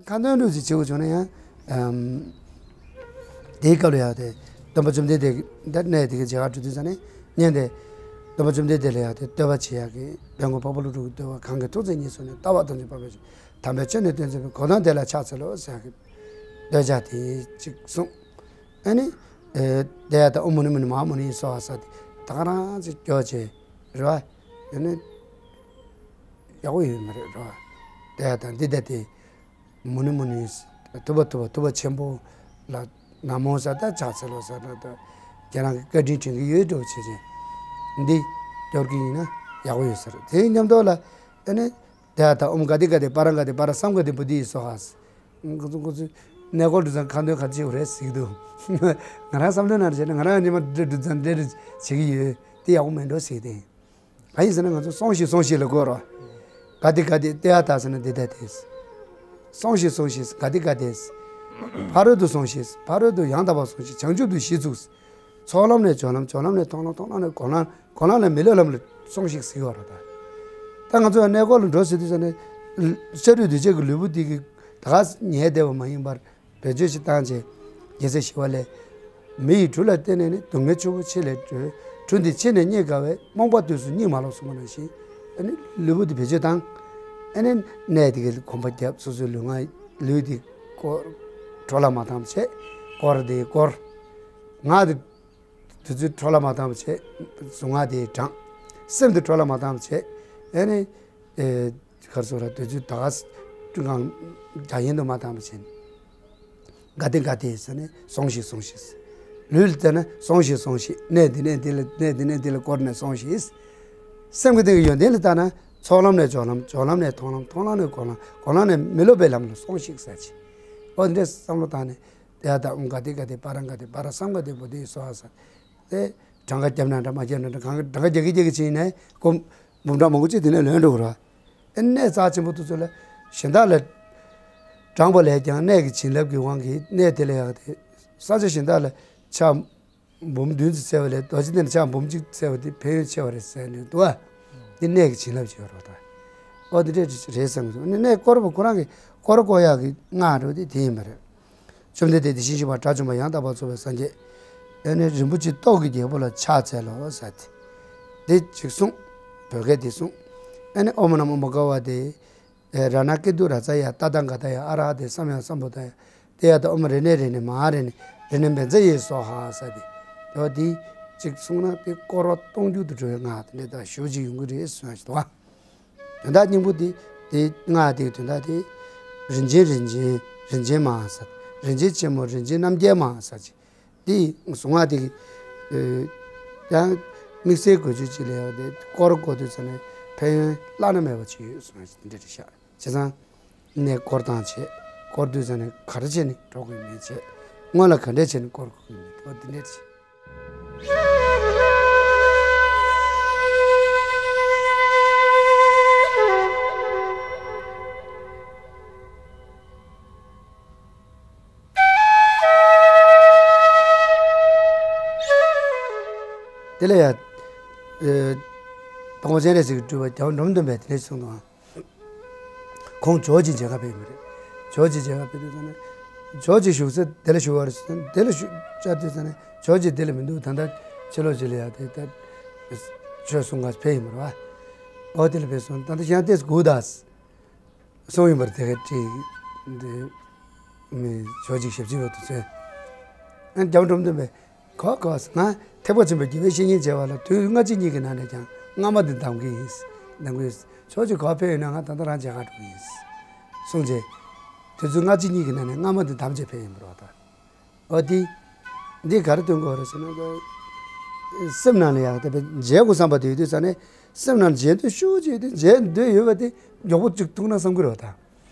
ཁ་འདོན་འདྲ་ཅིག་བྱེད་དགོས་བྱུང་ན་ཡང་། ཨམ། དེའི་སྐབས་ལ་ཡང་དེ་སྟོན་པ་བཅོམ་ལྡན་འདས་ཀྱི་འདི་གནས་དེ་གའི་མཇལ་ཁ་འགྲོ་དུས་ཙམ་ནས་བརྙན་དེ། སྟོན་པ་བཅོམ་ལྡན་འདས་ལ་ཡང་དེ་བསྟོད་པ་བྱེད་ཡག་གི། དཔལ་མགོན་འཕགས་པ་ཀླུ་སྒྲུབ་ཀྱི་བསྟོད་པ། གང་གིས་ཐུགས་བརྩེ་ཉེར་བཟུང་ནས། ལྟ་བ་ཐམས་ཅད་དཔག་པའི་ཕྱིར། དམ་པའི་ཆོས་ནི་སྟོན་མཛད་པའི། གོ་ཏམ་དེ་ལ་ཕྱག་འཚལ་ལོ་ཟེར་ཡག་གི་བསྟོད་ཕྱག་དེ་གཅིག་གསུངས། ཨ་ནི། ཨེ། དེ་ཡང་ད་ཨོཾ་མུ་ནི་མུ་ནི་མ་ཧཱ་མུ་ནི་ཡེ་སྭཱ་ཧཱ་ཟེར་དེ་ད་ག་རང་ཅིག་སྐྱོར་བྱས་རེད་བ། ཨ་ནི། ཡག་པོ་ཡོད་མ་རེད་རེད་བ། དེ་ཡང་ད་འདི་ད་དེ། མུ་ནི་མུ་ནི། ཐུབ་པ་ཐུབ་པ་ཐུབ་པ་ཆེན་པོ་ལ་ན་མོ་ཟེར། ད་ཕྱག་འཚལ་ལོ་ཟེར་ན་ད་ཁྱེད་རང་གི་བཀའ་དྲིན་དྲན་གྱི་ཡོད་འགྲོ་བྱས་བྱས། འདི་སྐྱོར་གྱི་ཡིན་ན་ཡག་པོ་ཡོད་ས་རེད། དེའི་མཉམ་དུ་ལ་ཨ་ནི། དེ་ཡང་ད་ཨོཾ་ག་ཏེ་ག་ཏེ་པཱ་ར་ག་ཏེ་པཱ་ར་སཾ་ག་ཏེ་བོ་དྷི་ཡེ་སྭཱ་ཧཱ། ཁོ་ཚོ་ཁོ་ཚོ་གནས་སྐོར་འགྲོ་ཙང་ཁ་འདོན་ག་ཚོད་བྱེད་དགོས་རེད་ཟེར་གྱི་འདུག་ང་རང་བསམ་བློའི་ནང་བྱས་ན་ང་རང་ཉི་མ་འདྲེ་འགྲོ་ཙང་འདྲེ་འགྲོ་བྱེད་ཀྱི་ཡོད། དེ་ཡག་པོ་མེད་འགྲོ་ཟེར་གྱི་དེ། ག་ཡིན་ཟེར་ན་ང་ཚོ་སོང་ཞིག་སོང་ཞིག་ལ་གོ་རོ། ག་ཏེ་ག་ཏེ་ཏདྱ་ཐཱ་ཟེར་ན་འདི་ལྟ་སྟེ། སོང་ཞིག་སོང་ཞིག་ག་ཏེ་ག་ཏེ། ཕ་རོལ་ཏུ་སོང་ཞིག་ཕ་རོལ་ཏུ་ཡང་དག་པར་སོང་ཞིག་བྱང་ཆུབ་ཏུ་གཞི་བཙུགས། ཚོགས་ལམ་ནས་སྦྱོར་ལམ། སྦྱོར་ལམ་ནས་མཐོང་ལམ། མཐོང་ལམ་ནས་སྒོམ་ལམ། སྒོམ་ལམ་ནས་མི་སློབ་ལམ་ལ་སོང་ཞིག་ཟེར་གྱི་ཡོད་རེད་ད། ད་ང་ཚོ་ཡང་གནས་སྐོར་ལ་འགྲོ་ཟེར་དུས་ཙམ་ནས། ཤ་རུས་གདོས་བཅས་ཀྱི་ལུས་པོ་འདི་གི་ད་ག་ཉལ་བསྡད་པ་མ་ཡིན་པར་བེད་སྤྱོད་ཅིག་བཏང་བྱས། རྒྱལ་སྲས་ཞི་བ་ལྷས། མི་ཡི་གྲུ་ལ་བརྟེན་ནས་ནི། སྡུག་བསྔལ་ཆུ་བོ་ཆེ་ལས་སྒྲོལ། གྲུ་འདི་ཕྱེ་ནས་རྙེད་དཀའ་བས། རྨོངས་པ་དུས་སུ་རྙེད་མ་ལོག་གསུངས་པ་ནང་བཞིན། ཨ་ནི་ལུས་པོ་འདི་བེད་སྤྱོད་བཏང་། ཨ་ནི་གནས་འདི་གའི་གོམ་པ་བརྒྱབ། སོ་སོའི་ལུས་ངག་ལུས་འདི་བསྐོར། འཕྲོ་བརླག་མ་བཏང་བ་བྱས། དཀོར་འདི་བསྐོར། ངག་འདི། དུས་ཚོད་འཕྲོ་བརླག་མ་བཏང་བ་བྱས། གཟུངས་སྔགས་དེ་བགྲངས། སེམས་དེ་འཕྲོ་བརླག་མ་བཏང་བ་བྱས། ཨེ་ནི། ཨེ། ག་རེ་ཟེར་ར། དུས་ཚོད་ད་ག་ཀྲུང་གང་རྒྱ་ཡན་དུ་མ་བཏང་བ་བྱས། ག་ཏེ་ག་ཏེ་ཟེར་ནས་སོང་ཞིག་སོང་ཞིག་ལུས་ལ་བལྟས་ན་སོང་ཞིག་སོང་ཞིག་གནས་འདི་ནས་འདི་ལ། གནས་འདི་ནས་འདི་ལ་བསྐོར་ནས་སོང་ཞིག་སེམས་ཀྱི་སྟེང་གི་ཡོན་ཏན་ལ་བལྟས་ན་ཚོགས་ལམ་ནས་སྦྱོར་ལམ། སྦྱོར་ལམ་ནས་མཐོང་ལམ། མཐོང་ལམ་ནས་སྒོམ་ལམ། སྒོམ་ལམ་ནས་མི་སློབ་པའི་ལམ་ལ་སོང་ཞིག་ཟེར་ཅིག་འོ་འདི་འདྲའི་བསམ་བློ་བཏང་ནས། དེ་ཡང་ད་ཨོཾ་ག་ཏེ་ག་ཏེ་པཱ་ར་ག་ཏེ་པཱ་ར་སཾ་ག་ཏེ་བོ་དྷི་ཡེ་སྭཱ་ཧཱ་ཟེར་ཏེ། གྲངས་ཀ་བརྒྱབ་ན་འདྲ་མ་བརྒྱབ་ན་འདྲ། གང་ག་གྲངས་ཀ་རྒྱག་གི་རྒྱག་གི་ཕྱིན་ནས་སྒོར་འབུམ་ཕྲག་མང་པོ་ཅིག་དེ་ནས་ལོན་འགྲོ་གི་རེད། ཨེ་གནས་རྩ་ཆེན་པོ་དེ་ཚོ་ལ་གཞན་དག་ལ་དྲངས་པ་ལས་ཀྱང་གནས་ཀྱི་བྱིན་རླབས་ཀྱི་དབང་གིས་གནས་དེ་ལ་ཡག་དེ། ས་ཆ་གཞན་དག་ལ་ཕྱག་འབུམ་བདུན་ཙམ་བཙལ་བ་ལས་རྡོ་རྗེ་གདན་ལ་ཕྱག་འབུམ་གཅིག་བཙལ་བ་དེ་ཕན་ཡོན་ཆེ་བ་རེད་ཟེར་ནས་འདུག་ཨ། འདི་གནས་ཀྱི་བྱིན་རླབས་ཆེ་བ་རེད་ད། ཨོ་དེ་འདྲས་རེད་བསམ་གྱི་འདུག་ཨ་ནི་གནས་བསྐོར་བ་ཁོ་རང་གི་བསྐོར་བསྐོར་ཡག་གི་སྔགས་རེད་པ། དེ་དེ་ཡིན་པ་རེད། བཅོམ་ལྡན་འདས་དེ་བཞིན་གཤེགས་པ་དགྲ་བཅོམ་པ་ཡང་དག་པར་རྫོགས་པའི་སངས་རྒྱས། ཨ་ནི་རིན་པོ་ཆེ་ཏོག་གི་རྒྱལ་པོ་ལ་ཕྱག་འཚལ་ལོ་ཟེར་ཏེ། དེ་གཅིག་གསུངས། བོད་སྐད་དེ་གསུངས། ཨ་ནི་ཨོཾ་ཨ་ནཱ་མ་ཧཱ་ག་ཝ་ཏེ། ཨེ་རཏྣ་ཀེ་ཏུ་རཱ་ཙ་ཡ་ཏ་ཐཱ་ག་ཏཱ་ཡ་ཨ་ར་ཧ་ཏེ་སམ་ཡཀ་སམ་བུད་དཱ་ཡ། དེ་ཡ་ཏ་ཨོཾ་རེ་ཎེ་རེ་ཎེ་མ་ཧཱ་རེ་ཎེ་རེ་ཎེ་བཛྲ་ཡེ་སྭཱ་ཧཱ་ཟེར་ཏེ། དེ་བ་དེ་གཅིག་གསུངས་ན་དེ་བསྐོར་བ་སྟོང་རྒྱུན་དུ་འགྲོ་བའི་སྔགས་དེ་འདྲ་དང་ཞུ་ཅིག་ཡོང་གི་རེད་གསུངས་ཡ་ཞིག་འདུག་བ། དོན་དག་སྙིང་པོ་དེ། དེ་སྔགས་དེའི་དོན་དག་དེ། རིན་ཆེན་རིན་ཆེན་རིན་ཆེན་མ་ཟེར། རིན་ཆེན་ཆེན་མོ་རིན་ཆེན་རྣམ་རྒྱལ་མ་ཟེར་ཅིག་དེ་གཟུངས་སྔགས་དེ་གི་ཡང་དམིགས་བསལ་དགོས་ཆོད་ཅིག་ལ་ཡང་དེ་བསྐོར་བསྐོར་དུས་ཙམ་ནས་ཕན་ཡོན་བླ་ན་མེད་པ་ཅིག་ཡོད་གསུངས་ཡ་དེ་འདྲ་རེད་ཤག་བྱས་ཙང་གནས་བསྐོར་སྟངས་བྱས། བསྐོར་དུས་ཙམ་ནས་ག་རེ་བྱས་ནས་འགྲོ་དགོས་མིན་བྱས། སྔོན་ལ་ག་འདྲས་བྱས་ནས་བསྐོར་དགོས་མིན་དེ་འདྲས་བྱས། དེ་ལ་ཡང་། ཨེ། དང་པོ་སྤྱན་རས་གཟིགས་ཀྱི་སྤྲུལ་པ་རྒྱལ་བ་འབྲོམ་སྟོན་པས་དེ་འདྲ་གསུངས་འདུག་ཁོང་ཇོ་བོ་རྗེ་མཇལ་ཁ་ཕེབས་ཡིན་པ་རེད། ཇོ་བོ་རྗེ་མཇལ་ཁ་ཕེབས་དུས་ཙམ་ནས། ཇོ་བོ་རྗེ་བཞུགས་ས་དེ་ལ་བཞུགས་པ་རེད་ཟེར་ནས་དེ་ལ་བཞུགས་བཅར་དུས་ཙམ་ནས། ཇོ་བོ་རྗེ་དེ་ལ་མི་འདུག་ད་ལྟ་ཕྱི་ལོགས་ཅིག་ལ་ཡར་དེ་ལྟར་ཆོས་གསུང་ག་ཕེབས་ཡིན་པ་རེད་པ། ཨོ་དེ་ལ་ཕེབས་སོང་། ད་ལྟ་ཁྱེད་རང་ཏོག་ཙམ་སྒུག་དང་གསུངས་ཡིན་པ་རེད། དེ་ག་ཅིག་འདི་མི་ཇོ་བོ་རྗེ་ཞབས་ཕྱི་བ་དེ་ཚོས། ཨ་རྒྱལ་བ་འབྲོམ་སྟོན་པས། གོ་གོ། ང་ཐེག་པ་ཆེན་པོའི་དགེ་བའི་བཤེས་གཉེན་མཇལ་བ་ལ་དུས་ལྔ་གཅིག་གཉིས་ཀྱི་ནང་ནས་ཀྱང་སྔ་མ་འདི་འདེམས་ཀྱི་ཡིན། འདེམས་ཀྱི་ཡིན། ཇོ་བོ་རྗེ་གོ་ཕེབས་ཡོད་ན་ང་ད་ལྟ་རང་མཇལ་ཁ་འགྲོ་གི་ཡིན། གསུངས་རྗེས། དུས་ཚོད་ལྔ་གཅིག་གཉིས་ཀྱི་ནང་ནས་སྔ་མ་འདི་འདེམས་བྱས་ཕེབས་ཡིན་པ་རེད་པ་ད། འོ་དེ། འདི་ག་རེ་སྟོན་གྱི་ཡོད་རེད་ཟེར་ན། སེམས་ནང་ལ་ཡང་དེ་བས་མཇལ་དགོས་བསམ་པ་དེ་ཡོད་དུས་ཙང་ནས། སེམས་ནང་མཇལ་འདོད་ཤུགས་ཆེ་ཡོད་དུས། མཇལ་འདོད་ཡོད་པ་དེ་མགྱོགས་པོ་གཅིག་ཐུག་ན་བསམ་གྱི་རེད་པ་ད།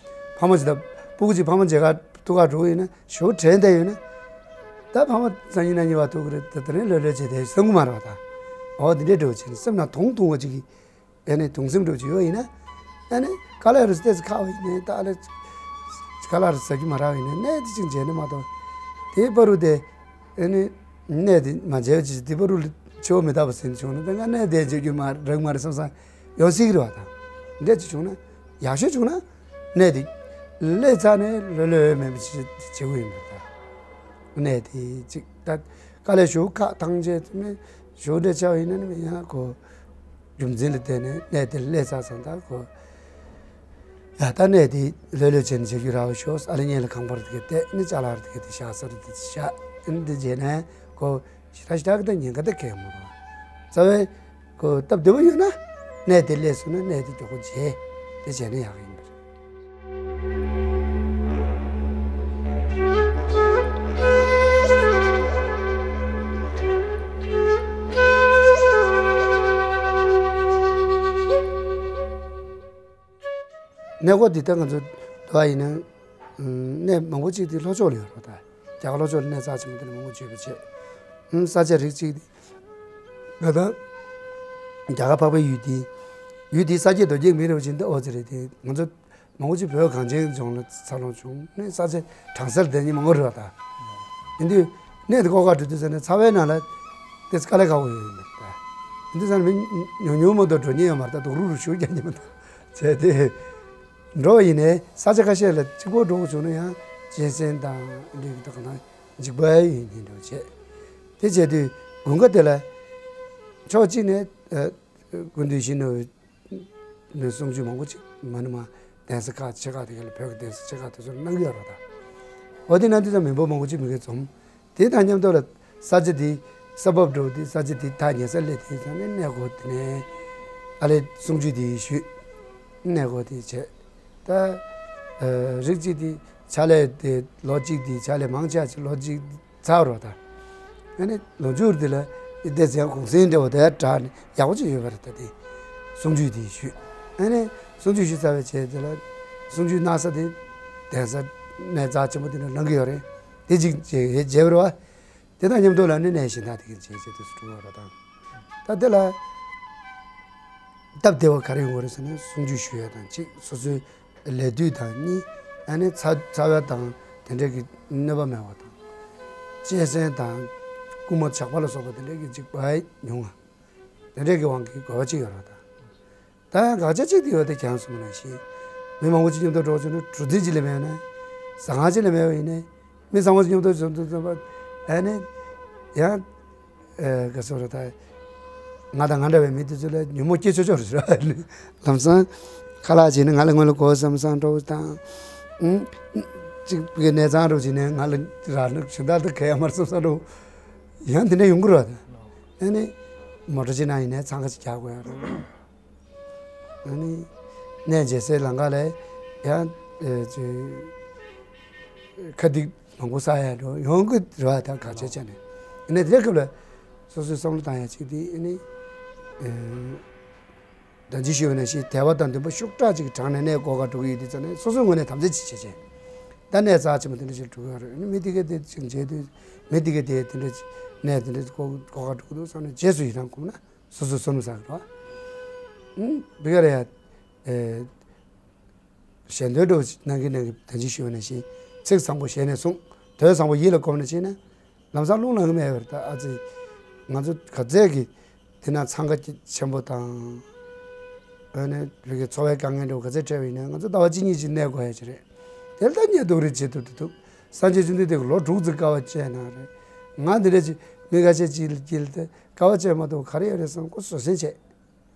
ཕ་མ་ཅིག་དང་སྤུ་གུ་ཅིག་ཕ་མ་མཇལ་ཁ་ཐུག་ག་འགྲོ་གི་ཡོད་ན། ཞོ་དྲན་བསྡད་ཡོད་ན། ད་ཕ་མ་སང་ཉིན་གནངས་ཉིན་བར་ཐུག་གི་རེད། ད་དེ་རིང་ལྷོད་ལྷོད་བྱས་བསྡད་བསམ་གྱི་མ་རེད་པ་ད། འོ་དེ་འདྲའི་འདྲ་བོ་བྱས་ནས་སེམས་ནང་དུང་དུང་བ་ཅིག་གིས། ཨ་ནི་དུང་སེམས་འདྲ་བོ་ཅིག་ཡོད་ཡིན་ན། ཨ་ནི་དཀའ་ལས་རུ་ཏོག་ཙམ་ཁག་པ་ཡིན་ནའི། ད་ཨ་ལས་དཀའ་ལས་རུ་ཟ་རྒྱུ་མ་རག་ཡིན་ནའི། གནས་དེ་ཅིག་མཇལ་ན་མ་གཏོགས། དེའི་བར་དུ་དེ། ཨ་ནི་གནས་དེ་མ་མཇལ་བ་ཅིག་དེའི་བར་དུ་འཆི་བ་མི་རྟག་པ་ཟེར་བྱུང་ན། ད་ང་གནས་དེ་མཇལ་རྒྱུ་མ་རག་མ་རེད་བསམ་བསམ་ཡོང་སྲིད་ཀྱི་རེད་པ་ད། འདྲ་ཅིག་བྱུང་ན། ཡག་ཤོས་བྱུང་ན། གནས་དེ་སླེབས་ཚར་ནས་ལྷོད་ལྷོད་མེད་པ་ཅིག་བྱེད་དགོས་ཡིན་པ་ད། གནས་དེ་ཅིག་ད་དཀའ་ལས་ཞེ་པོ་ཁག་བཏང་བྱས་ནས་ཞེ་པོ་འདྲ་ཆགས་པ་ཡིན་ན་ནི། ཡང་ཁོ་རྒྱུ་མཚན་ལ་བརྟེན་ནས་གནས་དེར་སླེབས་ཚར་ཙང་ད་ཁོ། ཡ་ད་གནས་དེ་ལྷོད་ལྷོད་བྱས་ནས་མཇལ་རྒྱུ་རག་པ་ཤོག་ཨ་ལས་སྔོན་ལ་ཁང་པར་དེ་ག་བལྟས་ནས། ཅ་ལག་དེ་ག་དེ་བཞག་ས་རེད། དེ་བཞག་ཨ་ནི་དེ་བྱས་ནས་ཁོ་ཞེ་དྲག་ཞེ་དྲག་གི་ད་ཉེན་ཁ་ད་གང་ཡང་མ་རེད། རྩ་བའི་ཁོ་སྟབས་བདེ་པོ་ཡོད་ན། གནས་དེ་སླེབས་སོང་ན་གནས་དེ་མགྱོགས་པོ་མཇལ། དེ་བྱས་ན་ཡག་གི་ཡིན་པ་རེད། གནས་སྐོར་འདི་ལྟར་ང་ཚོ་འདུག་པ་ཡིན་ན། གནས་མང་པོ་ཅིག་དེ་ལྷོ་ཕྱོགས་ལ་ཡོད་རེད་པ་ད། རྒྱ་གར་ལྷོ་ཕྱོགས་ལ་གནས་རྩ་ཆེན་པོ་དེ་འདྲ་མང་པོ་ཡོད་པ་བྱས། ས་ཆ་རིགས་གཅིག་དེ། ང་ད་རྒྱ་གར་འཕགས་པའི་ཡུལ་དེ། ཡུལ་དེའི་ས་སྐྱེས་རྡོ་སྐྱེས་མི་རེ་བ་ཅིག་འདི་ཨོ་ཙི་རེད་དེ། ང་ཚོ་མང་པོ་ཅིག་བོད་གངས་ཅན་ལྗོངས་ལ་འཚར་ལོངས་བྱུང་ནས། ས་ཆ་གྲང་སར་བསྡད་མཁན་མང་པོ་རེད་པ་ད། ཡིན་དུས་གནས་དེ་ལྐོག་ཁ་འགྲོ་དུས་ཙམ་ནས་ཚ་བའི་ནང་ལ་དེ་ཚོ་དཀའ་ལས་ཁག་པོ་ཡོད་ཡིན་པ་རེད་ད། ཡིན་དུས་ཙམ་ནས་མི་ཉུང་ཉུང་མ་གཏོགས་འགྲོ་མཁན་ཡོད་མ་རེད་ད། རྡོག་རུག་རུག་ཤུགས་རྒྱག་མཁན་མ་གཏོགས་བྱས་ཏེ། འགྲོ་བ་ཡིན་ནའི་ས་ཆ་ཁ་ཤས་ལ་གཅིག་པོ་འགྲོ་དགོས་བྱུང་ན་ཡང་གཅན་གཟན་དང་འདྲ་གི་ད་ག་ན་འཇིགས་པ་ཡོད་མཁན་འདྲ་བོ་བྱས། དེ་བྱས་དུས་དགུན་ཁ་དེ་ལ་ཕྱོགས་གཅིག་ནས། ཨ། སྐུ་མདུན་ཡིད་བཞིན་ནོར་བུའི་གསུང་ཆོས་མང་པོ་ཅིག་མ་ནི་མ་གདན་ས་ཁག་ཆེ་ཁག་དེ་ག་ལ། བོད་ཀྱི་གདན་ས་ཆེ་ཁག་དེ་ཚོར་གནང་གི་ཡོད་རེད་ད། འོ་དེ་གནང་དུས་ཙམ་མི་འབོར་མང་པོ་ཅིག་མི་གིས་འཛོམས། དེ་དང་མཉམ་དུ་ལ་ས་ཆ་དེ་ས་བབ་འདྲ་བོ་དེ། ས་ཆ་དེ་ཐག་ཉེ་སར་སླེབས་དུས་ཙམ་ནས་གནས་སྐོར་དེ་ནས་ཨ་ལས་གསུང་ཆོས་དེ་ཞུས། གནས་སྐོར་དེ་བྱས། ད་རིགས་གཅིག་དེ་ཕྱག་ལས་དེ་ལོ་གཅིག་དེ་ཕྱག་ལས་མང་ཆེ་བ་ཅིག་ལོ་གཅིག་ཚར་རོ་ད། ཨ་ནི་ལོ་མཇུག་དེ་ལ་སྡེ་ཚན་གུང་སེང་འདྲ་བོ་དེ་དྲག་ནས་ཡག་པོ་ཅིག་ཡོད་པ་རེད་ད། དེ་གསུང་ཆོས་དེ་ཞུས། ཨ་ནི་གསུང་ཆོས་ཞུས་ཚར་བའི་རྗེས་དེ་ལ་གསུང་ཆོས་གནང་ས་དེ་གདན་ས་གནས་རྩ་ཆེན་པོ་དེ་ནས་གནང་གི་ཡོད་རེད། དེ་གཅིག་བྱས་བྱས་པ་རེད་པ། དེ་དང་མཉམ་དུ་ལ་ནི་གནས་གཞན་དག་དེ་ག་བྱས་བྱས་དེ་ཚོ་གྲུབ་པ་རེད་ད། ད་དེ་ལ་སྟབས་བདེ་བ་ག་རེ་ཡོང་གི་རེད་ཟེར་ན། གསུང་ཆོས་ཞུ་ཡ་དང་གཅིག་སོ་སོའི་ལས་དུས་དང་གཉིས། ཨ་ནི་ཚ་ཚ་བ་དང་དེ་འདྲ་གི་གནོད་པ་མེད་པ་དང་། གཅན་གཟན་དང་རྐུན་མ་ཇག་པ་ལ་སོགས་པ་དེ་འདྲ་གི་འཇིགས་པ་ཉུང་བ། དེ་འདྲ་གི་དབང་གིས་དགོས་པ་ཅིག་ཡོད་རེད་ད། ད་ཡང་དགག་བྱ་གཅིག་དེ་ཡོད་དེ་ཁྱེད་རང་གསུངས་པ་ནང་བཞིན། མི་མང་པོ་ཅིག་མཉམ་དུ་འགྲོ་བྱུང་ན་གྲུ་འཛིན་ཅིག་ལས་མེད་ན། ཟ་ཁང་ཅིག་ལས་མེད་པ་ཡིན་ནའི། མི་ཚང་མ་ཅིག་མཉམ་དུ་བྱུང་དུས་ཙམ་པ། ཨ་ནི། ཡང་། ཨེ། ག་སོ་ར་ད། ང་དང་ང་འདྲ་བའི་མི་དེ་ཚོ་ལ་ཉོན་མོངས་སྐྱེ་ཆོག་ཆོག་རེད། ལམ་སང་། ཁ་ལག་བྱས་ནས་ང་ལ་སྔོན་ལ་གོ་བསམ་བསམ་འགྲོ་དང་། ཨུམ། གཅིག་གི་གནས་ཚང་འགྲོ་བྱས་ནས་ང་ལ་ར་ནུབ་ཞུ་དག་ཏུ་གས་ཡ་མར་བསམ་བསམ་འགྲོ། ཡང་དེ་འདྲ་ཡོང་གི་རེད་པ། ཨ་ནི། མོ་ཊ་ཅིག་ནང་ཡིན་ནའི་འཚང་ཁ་ཅིག་རྒྱག་དགོས་ཡ་རེད། ཨ་ནི། གནས་མཇལ་སའི་ལམ་ཁ་ལ་ཡང་། ཨེ། ཅིག་ཁ་སྡིག་མང་པོ་བསགས་ཡ་འགྲོ་ཡོང་གི་རེད་པ། ད་ག་ཚོད་བྱས་ནས། ཨ་ནི་དེ་སྐབས་ལ་སོ་སོའི་བསམ་བློ་བཏང་ཡ་གཅིག་དེ། ཨ་ནི། ཨེ། ད་ཅི་ཞུས་པ་ནང་བཞིན་དད་པ་དང་འདུན་པ་ཤུགས་དྲག་ཅིག་དྲངས་ནས་གནས་སྒོ་ཁར་འགྲོ་གི་ཡོད་དུས་ཙམ་ནས། སོ་སོའི་ངོས་ནས་དམ་བཅའ་ཅིག་བྱེད་བྱས། ད་གནས་རྩ་ཆེན་པོ་དེ་འདྲ་ཞིག་འགྲོ་གི་ཡོད་རེད། ཨ་ནི་མི་དེ་གས་དེ་ཅིག་མཇལ་དུས། མི་དེ་གས་དེ་དེ་འདྲ་ཅིག་གནས་དེ་འདྲ་སྒོ་སྒོ་ཁར་འགྲོ་གི་འདུག་བསམ་ནས་རྗེས་སུ་ཡི་རང་སྒོམ་ན། སོ་སོའི་བསོད་ནམས་བསགས་རོགས། ཨུམ། བི་ག་ལ་ཡ། ཨེ། ཞལ་འདོན་འདྲ་བོ་གནང་གིན་གནང་གིན། ད་ཅི་ཞུས་པ་ནང་བཞིན་ཚིག་བཟང་པོ་ཞལ་ནས་གསུངས། དོན་བཟང་པོ་ཡིད་ལ་བསྒོམས་ནས་ཕྱིན་ན། ལམ་སང་རླུང་ལངས་གི་མེད་པར། ད་ཨ་ཙི། ང་ཚོ་ག་ཚད་ཀྱི་དེ་ན་འཚང་ཁ་ཆེན་པོ་དང་། ཨ་ནི་བོད་ཀྱི་འཚོ་བའི་དཀའ་ངལ་འདྲ་བོ་ག་ཚད་འཕྲད་པ་ཡིན་ན། ང་ཚོ་ཟླ་བ་གཅིག་གཉིས་ཅིག་གནས་དགོས་ཡ་ཅིག་རེད། དེ་ལ་ད་ཉལ་སྡུག་རེ་བྱེད་ཐུབ་ཐུབ་ཐུབ། སངས་རྒྱས་བཅོམ་ལྡན་འདས་ཀྱིས་ལོ་དྲུག་ཙམ་དཀའ་བ་སྤྱད་གནང་རེད། ང་འདི་འདྲ་ཅིག་མི་ཁ་ཤས་ཅིག་ལ་དཀའ་བ་སྤྱད་མ་ཐུབ་ག་རེ་ཡོད་རེད་བསམ། ཁོ་བཟོད་བསྲན་བྱས།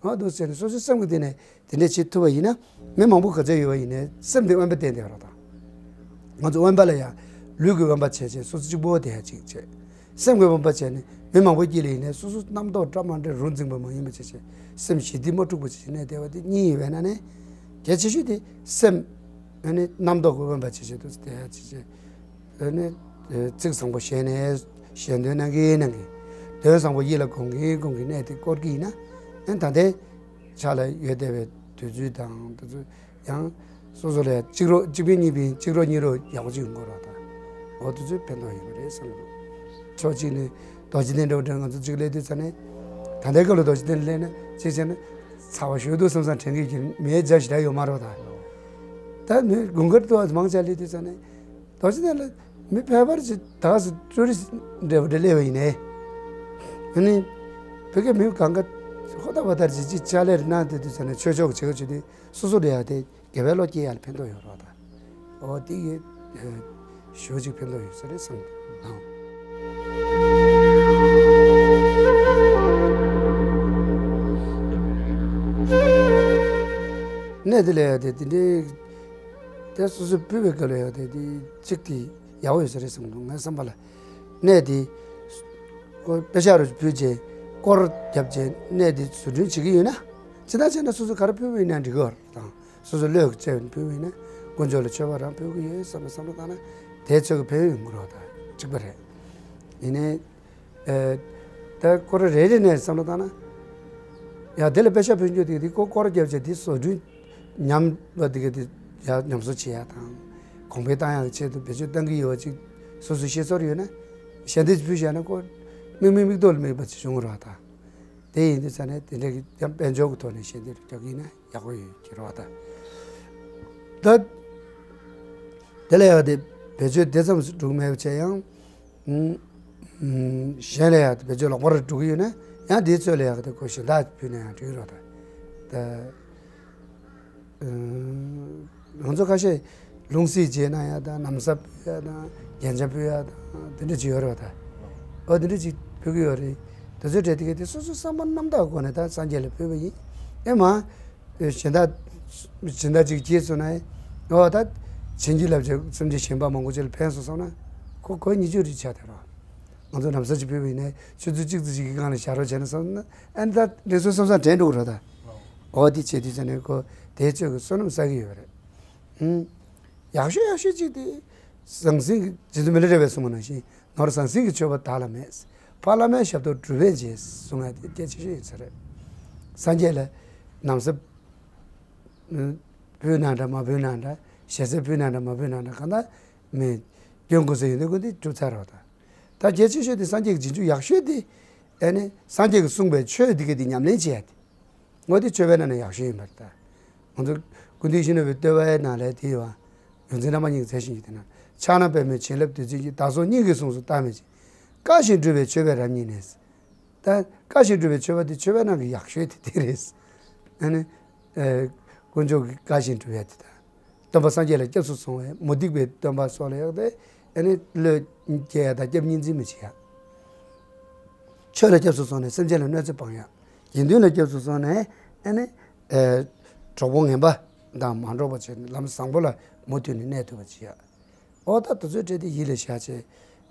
ང་འདུག་ཟེར་ནས་སོ་སོའི་སེམས་ཀྱི་སྟེང་ནས་དེ་འདྲས་བྱེད་ཐུབ་པ་ཡིན་ན། མི་མང་པོ་ག་ཚོད་ཡོད་པ་ཡིན་ནའི་སེམས་དེ་དབེན་པ་བསྟེན་བསྡད་རོགས་དང་། ང་ཚོ་དབེན་པ་ལ་ཡང་ལུས་ཀྱི་དབེན་པ་བྱས་བྱས། སོ་སོ་གཅིག་པོ་བསྡད་ཡ་གཅིག་བྱས། སེམས་ཀྱི་དབེན་པ་བྱས་ནས། མི་མང་པོ་དཀྱིལ་ལ་ཡིན་ནའི་སོ་སོ་རྣམ་རྟོག་བཀྲག་མ་འདྲེས་རུ་འཛིངས་པ་མ་ཡིན་པ་བྱས་བྱས། སེམས་ཞི་བདེ་དམག་འཁྲུག་པོ་བྱས་བྱས་གནས་བསྡད་པ་དེ་གཉིས་ཡོད་པ་ཡིན་ན་ནི། གལ་ཆེ་ཤོས་དེ་སེམས། ཨ་ནི་རྣམ་རྟོག་གི་དབེན་པ་བྱས་བྱས་འདུག་བསྡད་ཡ་བྱས་བྱས། ཨ་ནི། ཨེ། ཚིག་བཟང་པོ་ཞལ་ནས་ཞལ་འདོན་གནང་གིན་གནང་གིན། དོན་བཟང་པོ་ཡིད་ལ་འགོང་གིན་འགོང་གིན་གནས་དེ་བསྐོར་གྱི་ཡིན་ན། ཨ་ནི་ད་ལྟའི་ཆ་ལ་ཡོད་བསྡད་པའི་དུས་ཚོད་དང་དེ་ཚོ་ཡང་སོ་སོ་ལ་གཅིག་རོགས་གཅིག་ཕན་གཉིས་ཕན་གཅིག་རོགས་གཉིས་རོགས་ཡག་པོ་ཅིག་ཡོང་གི་རེད་པ། ད་འོ་དེ་ཚོས་ཕན་ཐོགས་ཡོད་པ་རེད་བསམ་གྱི་འདུག་ཕྱོགས་གཅིག་ནས་རྡོ་རྗེ་གདན་འདྲ་བོ་འདྲ་ང་ཚོ་གཅིག་སླེབས་དུས་ཙམ་ནས། ད་ལྟའི་སྐབས་ལ་རྡོ་རྗེ་གདན་སླེབས་ན་གཅིག་བྱས་ན་ཚ་བ་ཞེ་པོ་འདུག་བསམ་བསམ་དྲན་གྱི་ཡོད་ཀྱི་རེད། མིའི་རྒྱ་ཞེ་དྲག་ཡོད་མ་རེད་པ། ད་ད་མི་དགུན་ཁར་ཏོག་ཙམ་མང་ཆེ་སླེབས་དུས་ཙམ་ནས། རྡོ་རྗེ་གདན་ལ་མི་ཕལ་པར་ཅིག་ད་ག་ཟེ་ཊུ་རི་སི་ཊི་འདྲ་བོ་འདྲ་སླེབས་པ་ཡིན་ནའི། ཨ་ནི་བོད་སྐད་མི་གང་ག་ཧོ་ད་བ་ད་ཅིག་ཅིག་ཕྱག་ལས་རེ་གནང་བསྡད་དུས་ཙམ་ནས་ཆོས་ཕྱོགས་ཀྱི་བྱེད་སྒོ་བྱེད་དུས་སོ་སོ་ལ་ཡང་དེ་དགེ་བའི་བློ་སྐྱེ་ཡག་ལ་ཕན་ཐོགས་ཡོད་རེད་པ། ད་འོ་དེ་ཡི་ཞེ་པོ་ཅིག་ཕན་ཐོགས་ཡོད་ས་རེད་བསམ་གྱི་འདུག་གནས་དེ་ལ་ཡང་དེ་དེ་འདྲའི། དེ་སོ་སོས་ཕུལ་བའི་སྐབས་ལ་ཡང་དེ་དེ་གཅིག་དེ་ཡག་པོ་ཡོད་ས་རེད་བསམ་གྱི་འདུག་ངའི་བསམ་པ་ལ། གནས་དེ་ཁོ་པེ་ཤག་རུ་ཕུལ་བྱས་སྐོར་རྒྱབ་བྱས་གནས་དེ་བཟོ་སྐྲུན་བྱེད་ཀྱི་ཡོད་ན། ཇི་ལྟར་བྱས་ན་སོ་སོ་ག་རེ་ཕུལ་བ་ཡིན་ན་འགྲིག་གི་རེད་དང་། སོ་སོ་བློས་བྱས་ཕུལ་བ་ཡིན་ན། དཀོན་མཆོག་ལ་མཆོད་པ་རང་ཕུལ་གྱི་ཡོད་བསམ་པའི་བསམ་བློ་བཏང་ན། དེའི་ཚོད་ཀྱི་ཕན་ཡོན་ཡོང་གི་རེད་པ། ད་གཅིག་པ་རེད། ཡིན་ནའི། ཨེ། ད་སྐོར་ར་རེ་རེ་ནས་བསམ་བློ་བཏང་ན། ཡ་དེ་ལ་པེ་ཤག་ཕུལ་རྒྱུ་དེ་དེ་ཁོ་སྐོར་ར་བརྒྱབ་བྱས་དེ་བཟོ་སྐྲུན་ཉམས་པ་དེ་ག་དེ་ཡ་ཉམས་གསོ་བྱེད་ཡ་དང་། གོང་འཕེལ་བཏང་ཡག་གི་ཆེད་དུ་བེད་སྤྱོད་གཏང་གི་ཡོད་པ་ཅིག་སོ་སོའི་ཤེས་ཚོར་ཡོད་ན། ཞལ་འདེབས་ཕུལ་བཞག་ན་ཁོ་མིག་མིག་མིག་ཏོ་ལ་དམིགས་པ་ཅིག་བྱུང་རོགས་དང་། དེ་ཡིན་དུས་ཙ་ནས་དེ་འདྲ་གི་ཡང་དཔལ་འབྱོར་གྱི་ཐོག་ནས་ཞལ་འདེབས་རྒྱག་གི་ཡིན་ན་ཡག་པོ་ཡོད་ཀྱི་རེད་པ། ད་ད་དེ་ལ་ཡང་དེ་བེད་སྤྱོད་དེ་ཙམ་ཞིག་འགྲོ་གི་མེད་པ་བྱས་ཡང་། ཨུམ། ཨུམ། གཞན་ལ་ཡང་དེ་བེད་སྤྱོད་ལོག་པར་འགྲོ་གི་ཡོད་ན་ཡང་དེའི་ཚོད་ལ་ཡང་དེ་ཁོ་གཞན་དག་ཕུལ་ན་ཡང་འགྲིག་རོགས་དང་། ད་ཨུམ། ང་ཚོ་ཁ་ཤས་ལུང་བསྲིས་བྱས་གནང་ཡ་དང་། ན་བཟའ་ཕུལ་ཡ་དང་། རྒྱན་ཆ་ཕུལ་ཡ་དང་། དེ་འདྲ་ཅིག་ཡོད་རེད་པ། ད་འོ་དེ་འདྲ་ཅིག་ཕུལ་གི་ཡོད་རེད། དེ་ཚོའི་གྲས་དེ་གས་དེ་སོ་སོའི་བསམ་པ་རྣམ་དག་སྒོ་ནས་ད་སངས་རྒྱས་ལ་ཕུལ་བ་ཡིན། ཨེ་མ། གཞན་དག་གཞན་དག་ཅིག་གིས་གསུངས་ན། འོ་ད་བྱིན་གྱིས་བརླབས་བྱས་སེམས་ཅན་གཞན་པ་མང་པོ་ཅིག་ལ་ཕན་སོང་བསམ་ན། ཁོ་ཁོའི་ཉེས་སྤྱོད་རེད་ཆགས་བསྡད་རེད་པ། ང་ཚོ་ན་བཟའ་ཅིག་ཕུལ་བ་ཡིན་ནའི་ཆུ་ཚོད་གཅིག་ཙམ་ཅིག་གི་སྒང་ལ་བཞག་རོགས་བྱས་ན་བསམ་ན། ཨ་ནི་ད་ལེགས་སོ་བསམ་བསམ་དྲན་འགྲོ་གི་རེད་ད། འོ་དེ་བྱེད་དུས་ཙ་ནས་ཁོ་དེའི་ཚོད་ཀྱི་བསོད་ནམས་བསགས་ཀྱི་ཡོད་རེད། ཨུམ། ཡག་ཤོས་ཡག་ཤོས་ཅིག་དེ། ཟང་ཟིང་གི་རྗེ་བཙུན་མི་ལ་རས་པས་གསུངས་པ་ནང་བཞིན། ནོར་ཟང་ཟིང་གི་མཆོད་པ་བདག་ལ་མེད། ཕ་བླ་མའི་ཞབས་ཏོག་སྒྲུབ་པས་བྱེད། གསུང་ཡ་དེ་གལ་ཆེ་ཤོས་ཡིན་ས་རེད། སངས་རྒྱས་ལ་ན་བཟའ་ཕུལ་ན་འདྲ་མ་ཕུལ་ན་འདྲ། ཞལ་ཟས་ཕུལ་ན་འདྲ་མ་ཕུལ་ན་འདྲ། གང་ལྟར་མི་སྐྱོན་ཀུན་ཟད་ཡོན་ཏན་ཀུན་དེ་གྲུབ་ཚར་རོགས་དང་། ད་གལ་ཆེ་ཤོས་དེ་སངས་རྒྱས་ཀྱི་རྗེས་འཇུག་ཡག་ཤོས་དེ། ཨེ་ནི་སངས་རྒྱས་ཀྱིས་གསུངས་པའི་ཆོས་དེ་ག་དེ་ཉམས་ལེན་བྱེད་ཡ་དེ། འོ་དེ་མཆོད་པའི་ནང་ནས་ཡག་ཤོས་ཡིན་པ་རེད་ད། ང་ཚོ་ཀུན་མཁྱེན་བཤེས་གཉེན་པའི་བསྟོད་པའི་ནང་ལ་དེ་ཡོད་པ། ཡོངས་འཛིན་བླ་མ་རྙིང་མཛད་བཞིན་གྱི་དེ་ན། ཕྱག་ན་པདྨོའི་བྱིན་རླབས་བདུད་རྩི་འཁྱིལ། བདག་སོགས་སྙིང་གི་གཟུངས་སུ་བལྟ་མི་བྱེད། བཀའ་བཞིན་སྒྲུབ་པའི་མཆོད་པས་རབ་མཉེས་ནས། ད་བཀའ་བཞིན་སྒྲུབ་པའི་མཆོད་པ་དེ་མཆོད་པའི་ནང་གི་ཡག་ཤོས་དེ་དེ་རེད། ཨ་ནི། ཨེ་དཀོན་མཆོག་གི་བཀའ་བཞིན་སྒྲུབ་ཡ་དེ་དང་། སྟོན་པ་སངས་རྒྱས་ལ་སྐྱབས་སུ་སོང་བའི་མུ་སྟེགས་པའི་སྟོན་པ་སོགས་ལ་ཡག་སྟེ་ཨ་ནི་བློས་སྐྱེ་ཡ་དང་སྐྱབས་གཉིས་འཛིན་མི་བྱེད་ཡ། ཆོས་ལ་སྐྱབས་སུ་སོང་ནས་སེམས་ཅན་ལ་གནོད་འཚེ་སྤང་ཡ། དགེ་འདུན་ལ་སྐྱབས་སུ་སོང་ནས་ཨ་ནི་ཨེ་གྲོགས་པོ་ངན་པ་དང་མ་འགྲོགས་པ་བྱས་ནས་ལམ་བཟང་པོ་ལ་མུ་མཐུད་ནས་གནས་ཐུབ་པ་བྱེད་ཡ། ཨོ་ད་དེ་ཚོའི་གྲས་དེ་ཡིད་ལ་བཞག་བྱས།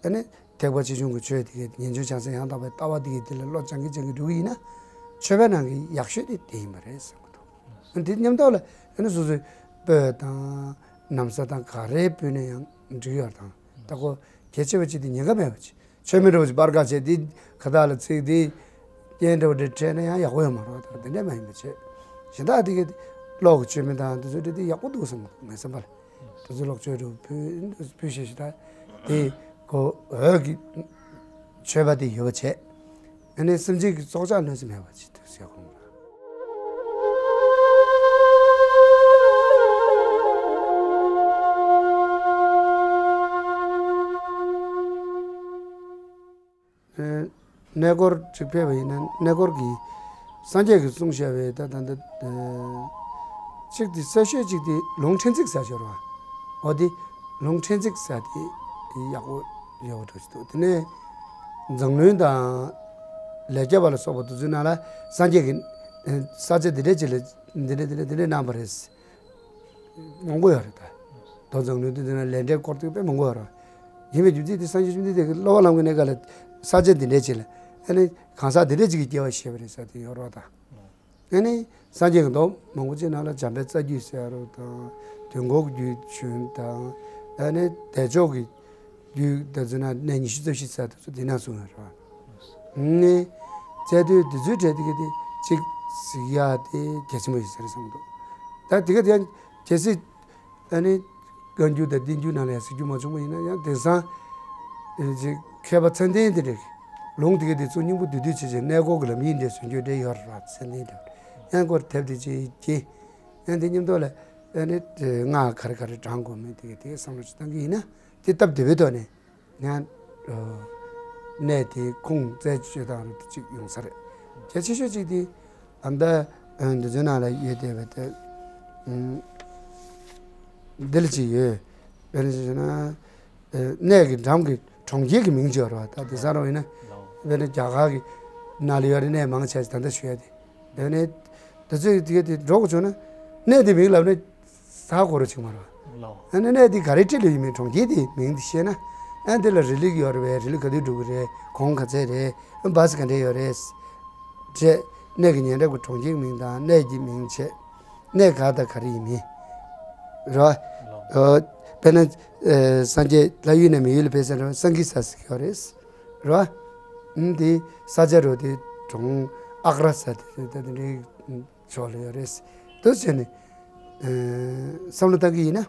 ཨ་ནི་ཐེག་པ་ཆེ་ཆུང་གི་ཆོས་དེ་གའི་ཉན་ཐོས་བྱང་སེམས་ཡང་དག་པའི་ལྟ་བ་དེ་གའི་དེ་ལ་བློ་སྦྱང་གིན་སྦྱང་གིན་འགྲོ་གི་ཡིན་ན། ཆོས་པའི་ནང་གི་ཡག་ཤོས་དེ་དེ་ཡིན་པ་རེད་བསམ་གི་འདུག་དེ་མཉམ་དུ་ལ་ཨ་ནི་སོ་སོའི་སྤོས་དང་ན་བཟའ་དང་ག་རེ་ཕུལ་ན་ཡང་འགྲིག་ཡོད་དང་། ད་ཁོ་གལ་ཆེ་བ་ཅིག་དེ་ཉེན་ཁ་མེད་པ་ཅིག་ཆོས་མི་འགྲོ་བ་ཅིག་པར་ཁ་བྱས་དེ་ཁ་བཏགས་ལ་ཚིག་དེ་རྐྱེན་འདྲ་བ་འདྲ་འཕྲད་ན་ཡང་ཡག་པོ་ཡོད་མ་རེད། ད་དེ་འདྲ་མ་ཡིན་པ་བྱས། གཞན་དག་དེ་གའི་གློག་གི་ཆོས་མི་དང་དེ་ཚོ་འདྲ་དེ་ཡག་པོ་འདུག་བསམ་གི་འདུག་ངའི་བསམ་པ་ལ། དེ་ཚོ་ལོག་སྤྱོད་རུ་ཕུལ་ཕུལ་ཞེས་ཞེས་དང་། དེ་གོ་འོད་ཀྱི་མཆོད་པ་དེ་ཡོད་པ་བྱས། ཨ་ནི་སེམས་ཅན་གྱི་སྲོག་ཆགས་གནོད་འཚེ་མེད་པ་ཅིག་ཏུ་ཟེར་ཁོང་ལ། ཨེ། གནས་སྐོར་ཅིག་ཕེབས་པ་ཡིན་ན་གནས་སྐོར་གྱི་སངས་རྒྱས་ཀྱིས་གསུངས་བཞག་པའི་ད་ད་ད་ཨེ་གཅིག་དེ་གསལ་ཤོས་གཅིག་དེ་ལུང་ཕྲན་ཚེགས་ཟེར་ཞོར་བ། འོ་དེ་ལུང་ཕྲན་ཚེགས་ཟེར་དེ་ཡག་པོ་ཡག་པོ་འགྲོ་ཞིག་འདུག་དེ་ནས་མཛངས་བླུན་དང་ལས་སྐྱབས་པ་ལ་སོགས་པ་དེ་ཚོའི་ནང་ལ་སངས་རྒྱས་ཀྱི་ཨེ་ས་ཆ་འདི་འདྲས་ཅིག་ལ་འདི་འདྲས་འདི་འདྲས་འདི་འདྲས་གནང་བ་རེད། མང་པོ་ཡོད་རེད་ད། མདོ་མཛངས་བླུན་དེ་ཚོ་ན་ལས་འབྲས་སྐོར་དེ་དཔེ་མང་པོ་ཡོད་རེད། ཡིན་པའི་རྒྱུ་མཚན་དེ་སངས་རྒྱས་བཅོམ་ལྡན་འདས་ཀྱིས་སློབ་པ་ལམ་གྱི་གནས་སྐབས་ལ་ས་ཆ་འདི་འདྲའི་ཅིག་ལ་ཨ་ནི་གང་ཟག་འདི་འདྲའི་ཅིག་གི་སྐྱེ་བ་བཞེས་པ་རེད་ཟེར་དེ་ཡོད་རེད་ད། ཨ་ནི་སངས་རྒྱས་ཀྱི་མདོ་མང་པོ་ཅིག་ནང་ལ་འཇམ་དཔལ་རྩ་རྒྱུད་ཟེར་རོ་དང་། དུས་འཁོར་རྒྱུད་བྱོན་དང་། ཨ་ནི་བདེ་མཆོག་གི་རྒྱུད་དེ་ཚོ་ན་གནས་ཉི་ཤུ་རྩ་བཞི་ཟེར་དེ་ཚོ་འདི་ན་གསུངས་ཡོད་རེད་བ། ནི། རྩ་དུས་འདི་ཚོའི་གྲས་དེ་གི་དེ་གཅིག་གཟིགས་ཡ་དེ་གལ་ཆེན་པོ་ཡིན་ས་རེད་བསམ་གི་འདུག་ད་དེ་ག་དེ་ཡང་གལ་སྲིད་ཨ་ནི་བཀའ་འགྱུར་དང་བསྟན་འགྱུར་ནང་ལ་ཡང་གཟིགས་རྒྱུ་མ་བྱུང་བ་ཡིན་ན་ཡང་དེང་སང་ཨ་ནི་ཅིག་མཁས་པ་ཚད་ལྡན་དེ་འདྲས་ལུང་དེ་ག་དེ་ཚོ་སྙིང་པོ་བསྡུས་བསྡུས་བྱས་བྱས་གནས་སྐོར་གྱི་ལམ་ཡིག་འདྲས་བཟོ་རྒྱུ་འདྲས་ཡོད་རེད་བ། ཚད་ལྡན་འདྲས་ཡང་སྐོར་དེབ་དེ་ཅིག་གི་ཡང་དེ་མཉམ་དུ་ལ་ཨ་ནི་སྔགས་ག་རེ་ག་རེ་བགྲང་དགོས་མིན་དེ་ག་དེ་བསམ་བློ་ཅིག་བཏང་གི་ཡིན་ན་དེ་སྟབས་བདེ་བའི་ཐོག་ནས། ཡང་གནས་དེའི་ཁུངས་བཙལ་བྱེད་སྟངས་རུ་གཅིག་ཡོང་ས་རེད། གལ་ཆེ་ཤོས་གཅིག་དེ་ཨ་མདའ་འདི་ཚོའི་ནང་ལ་ཡོད་བསྡད་པ་དེ་འདི་ལ་གཅིག་ཡོད། དཔེར་ན་ཞུས་ན་གནས་ཀྱི་འགྲམ་གྱི་གྲོང་ཁྱེར་གྱི་མིང་ཅིག་ཡོད་རེད་བ། ད་དེང་སང་རུ་ཡིན་ན་དཔེར་ན་རྒྱ་གར་གྱི་ནང་ལ་ཡོད་རེད། གནས་མང་ཆེ་ད་ལྟ་ཞུ་ཡ་དེ། དེ་ནས་དེ་ཚོས་དེ་ག་དེ་འགྲོ་དགོས་བྱུང་ན་གནས་དེ་མིང་ལབ་ན་ས་གོ་རུ་ཆིག་མ་རེད། ལོ། ཨ་ནི་གནས་དེ་ག་རེ་བྲིས་ལ་ཡོད་མེད་གྲོང་ཁྱེར་དེ་མིང་དེ་ཤེས་ན། ཨ་དེ་ལ་རི་ལི་ཡོད་རེད་པས། རི་ལི་ག་དུས་འགྲོ་གི་རེད། གོང་ག་ཚད་རེད། ཨ་བ་སི་ག་འདྲས་ཡོད་རེད། བྱས། གནས་ཀྱི་ཉེ་འགྲམ་གྱི་གྲོང་ཁྱེར་མིང་དང་གནས་ཀྱི་མིང་བྱས། གནས་ག་དང་ག་རེ་ཡིན་མིན། རེད་བ། ལོ། ཨོ། དཔེར་ན་ཨ་སངས་རྒྱས་ལྷ་ཡུལ་ནས་མི་ཡུལ་ལ་ཕེབས་ས་རེད་བ། སངས་ཀྱི་ས་ཟེར་གྱི་ཡོད་རེད། རེད་བ། ཨ་དེ་ས་ཆ་རུ་དེ་གྲོང་ཨག་ར་ས་དེ་དེ་དེ་འདྲའི། ཕྱོགས་ལ་ཡོད་རེད། འདུག་བྱས་ནས་ཨ་བསམ་བློ་བཏང་གི་ཡིན་ན་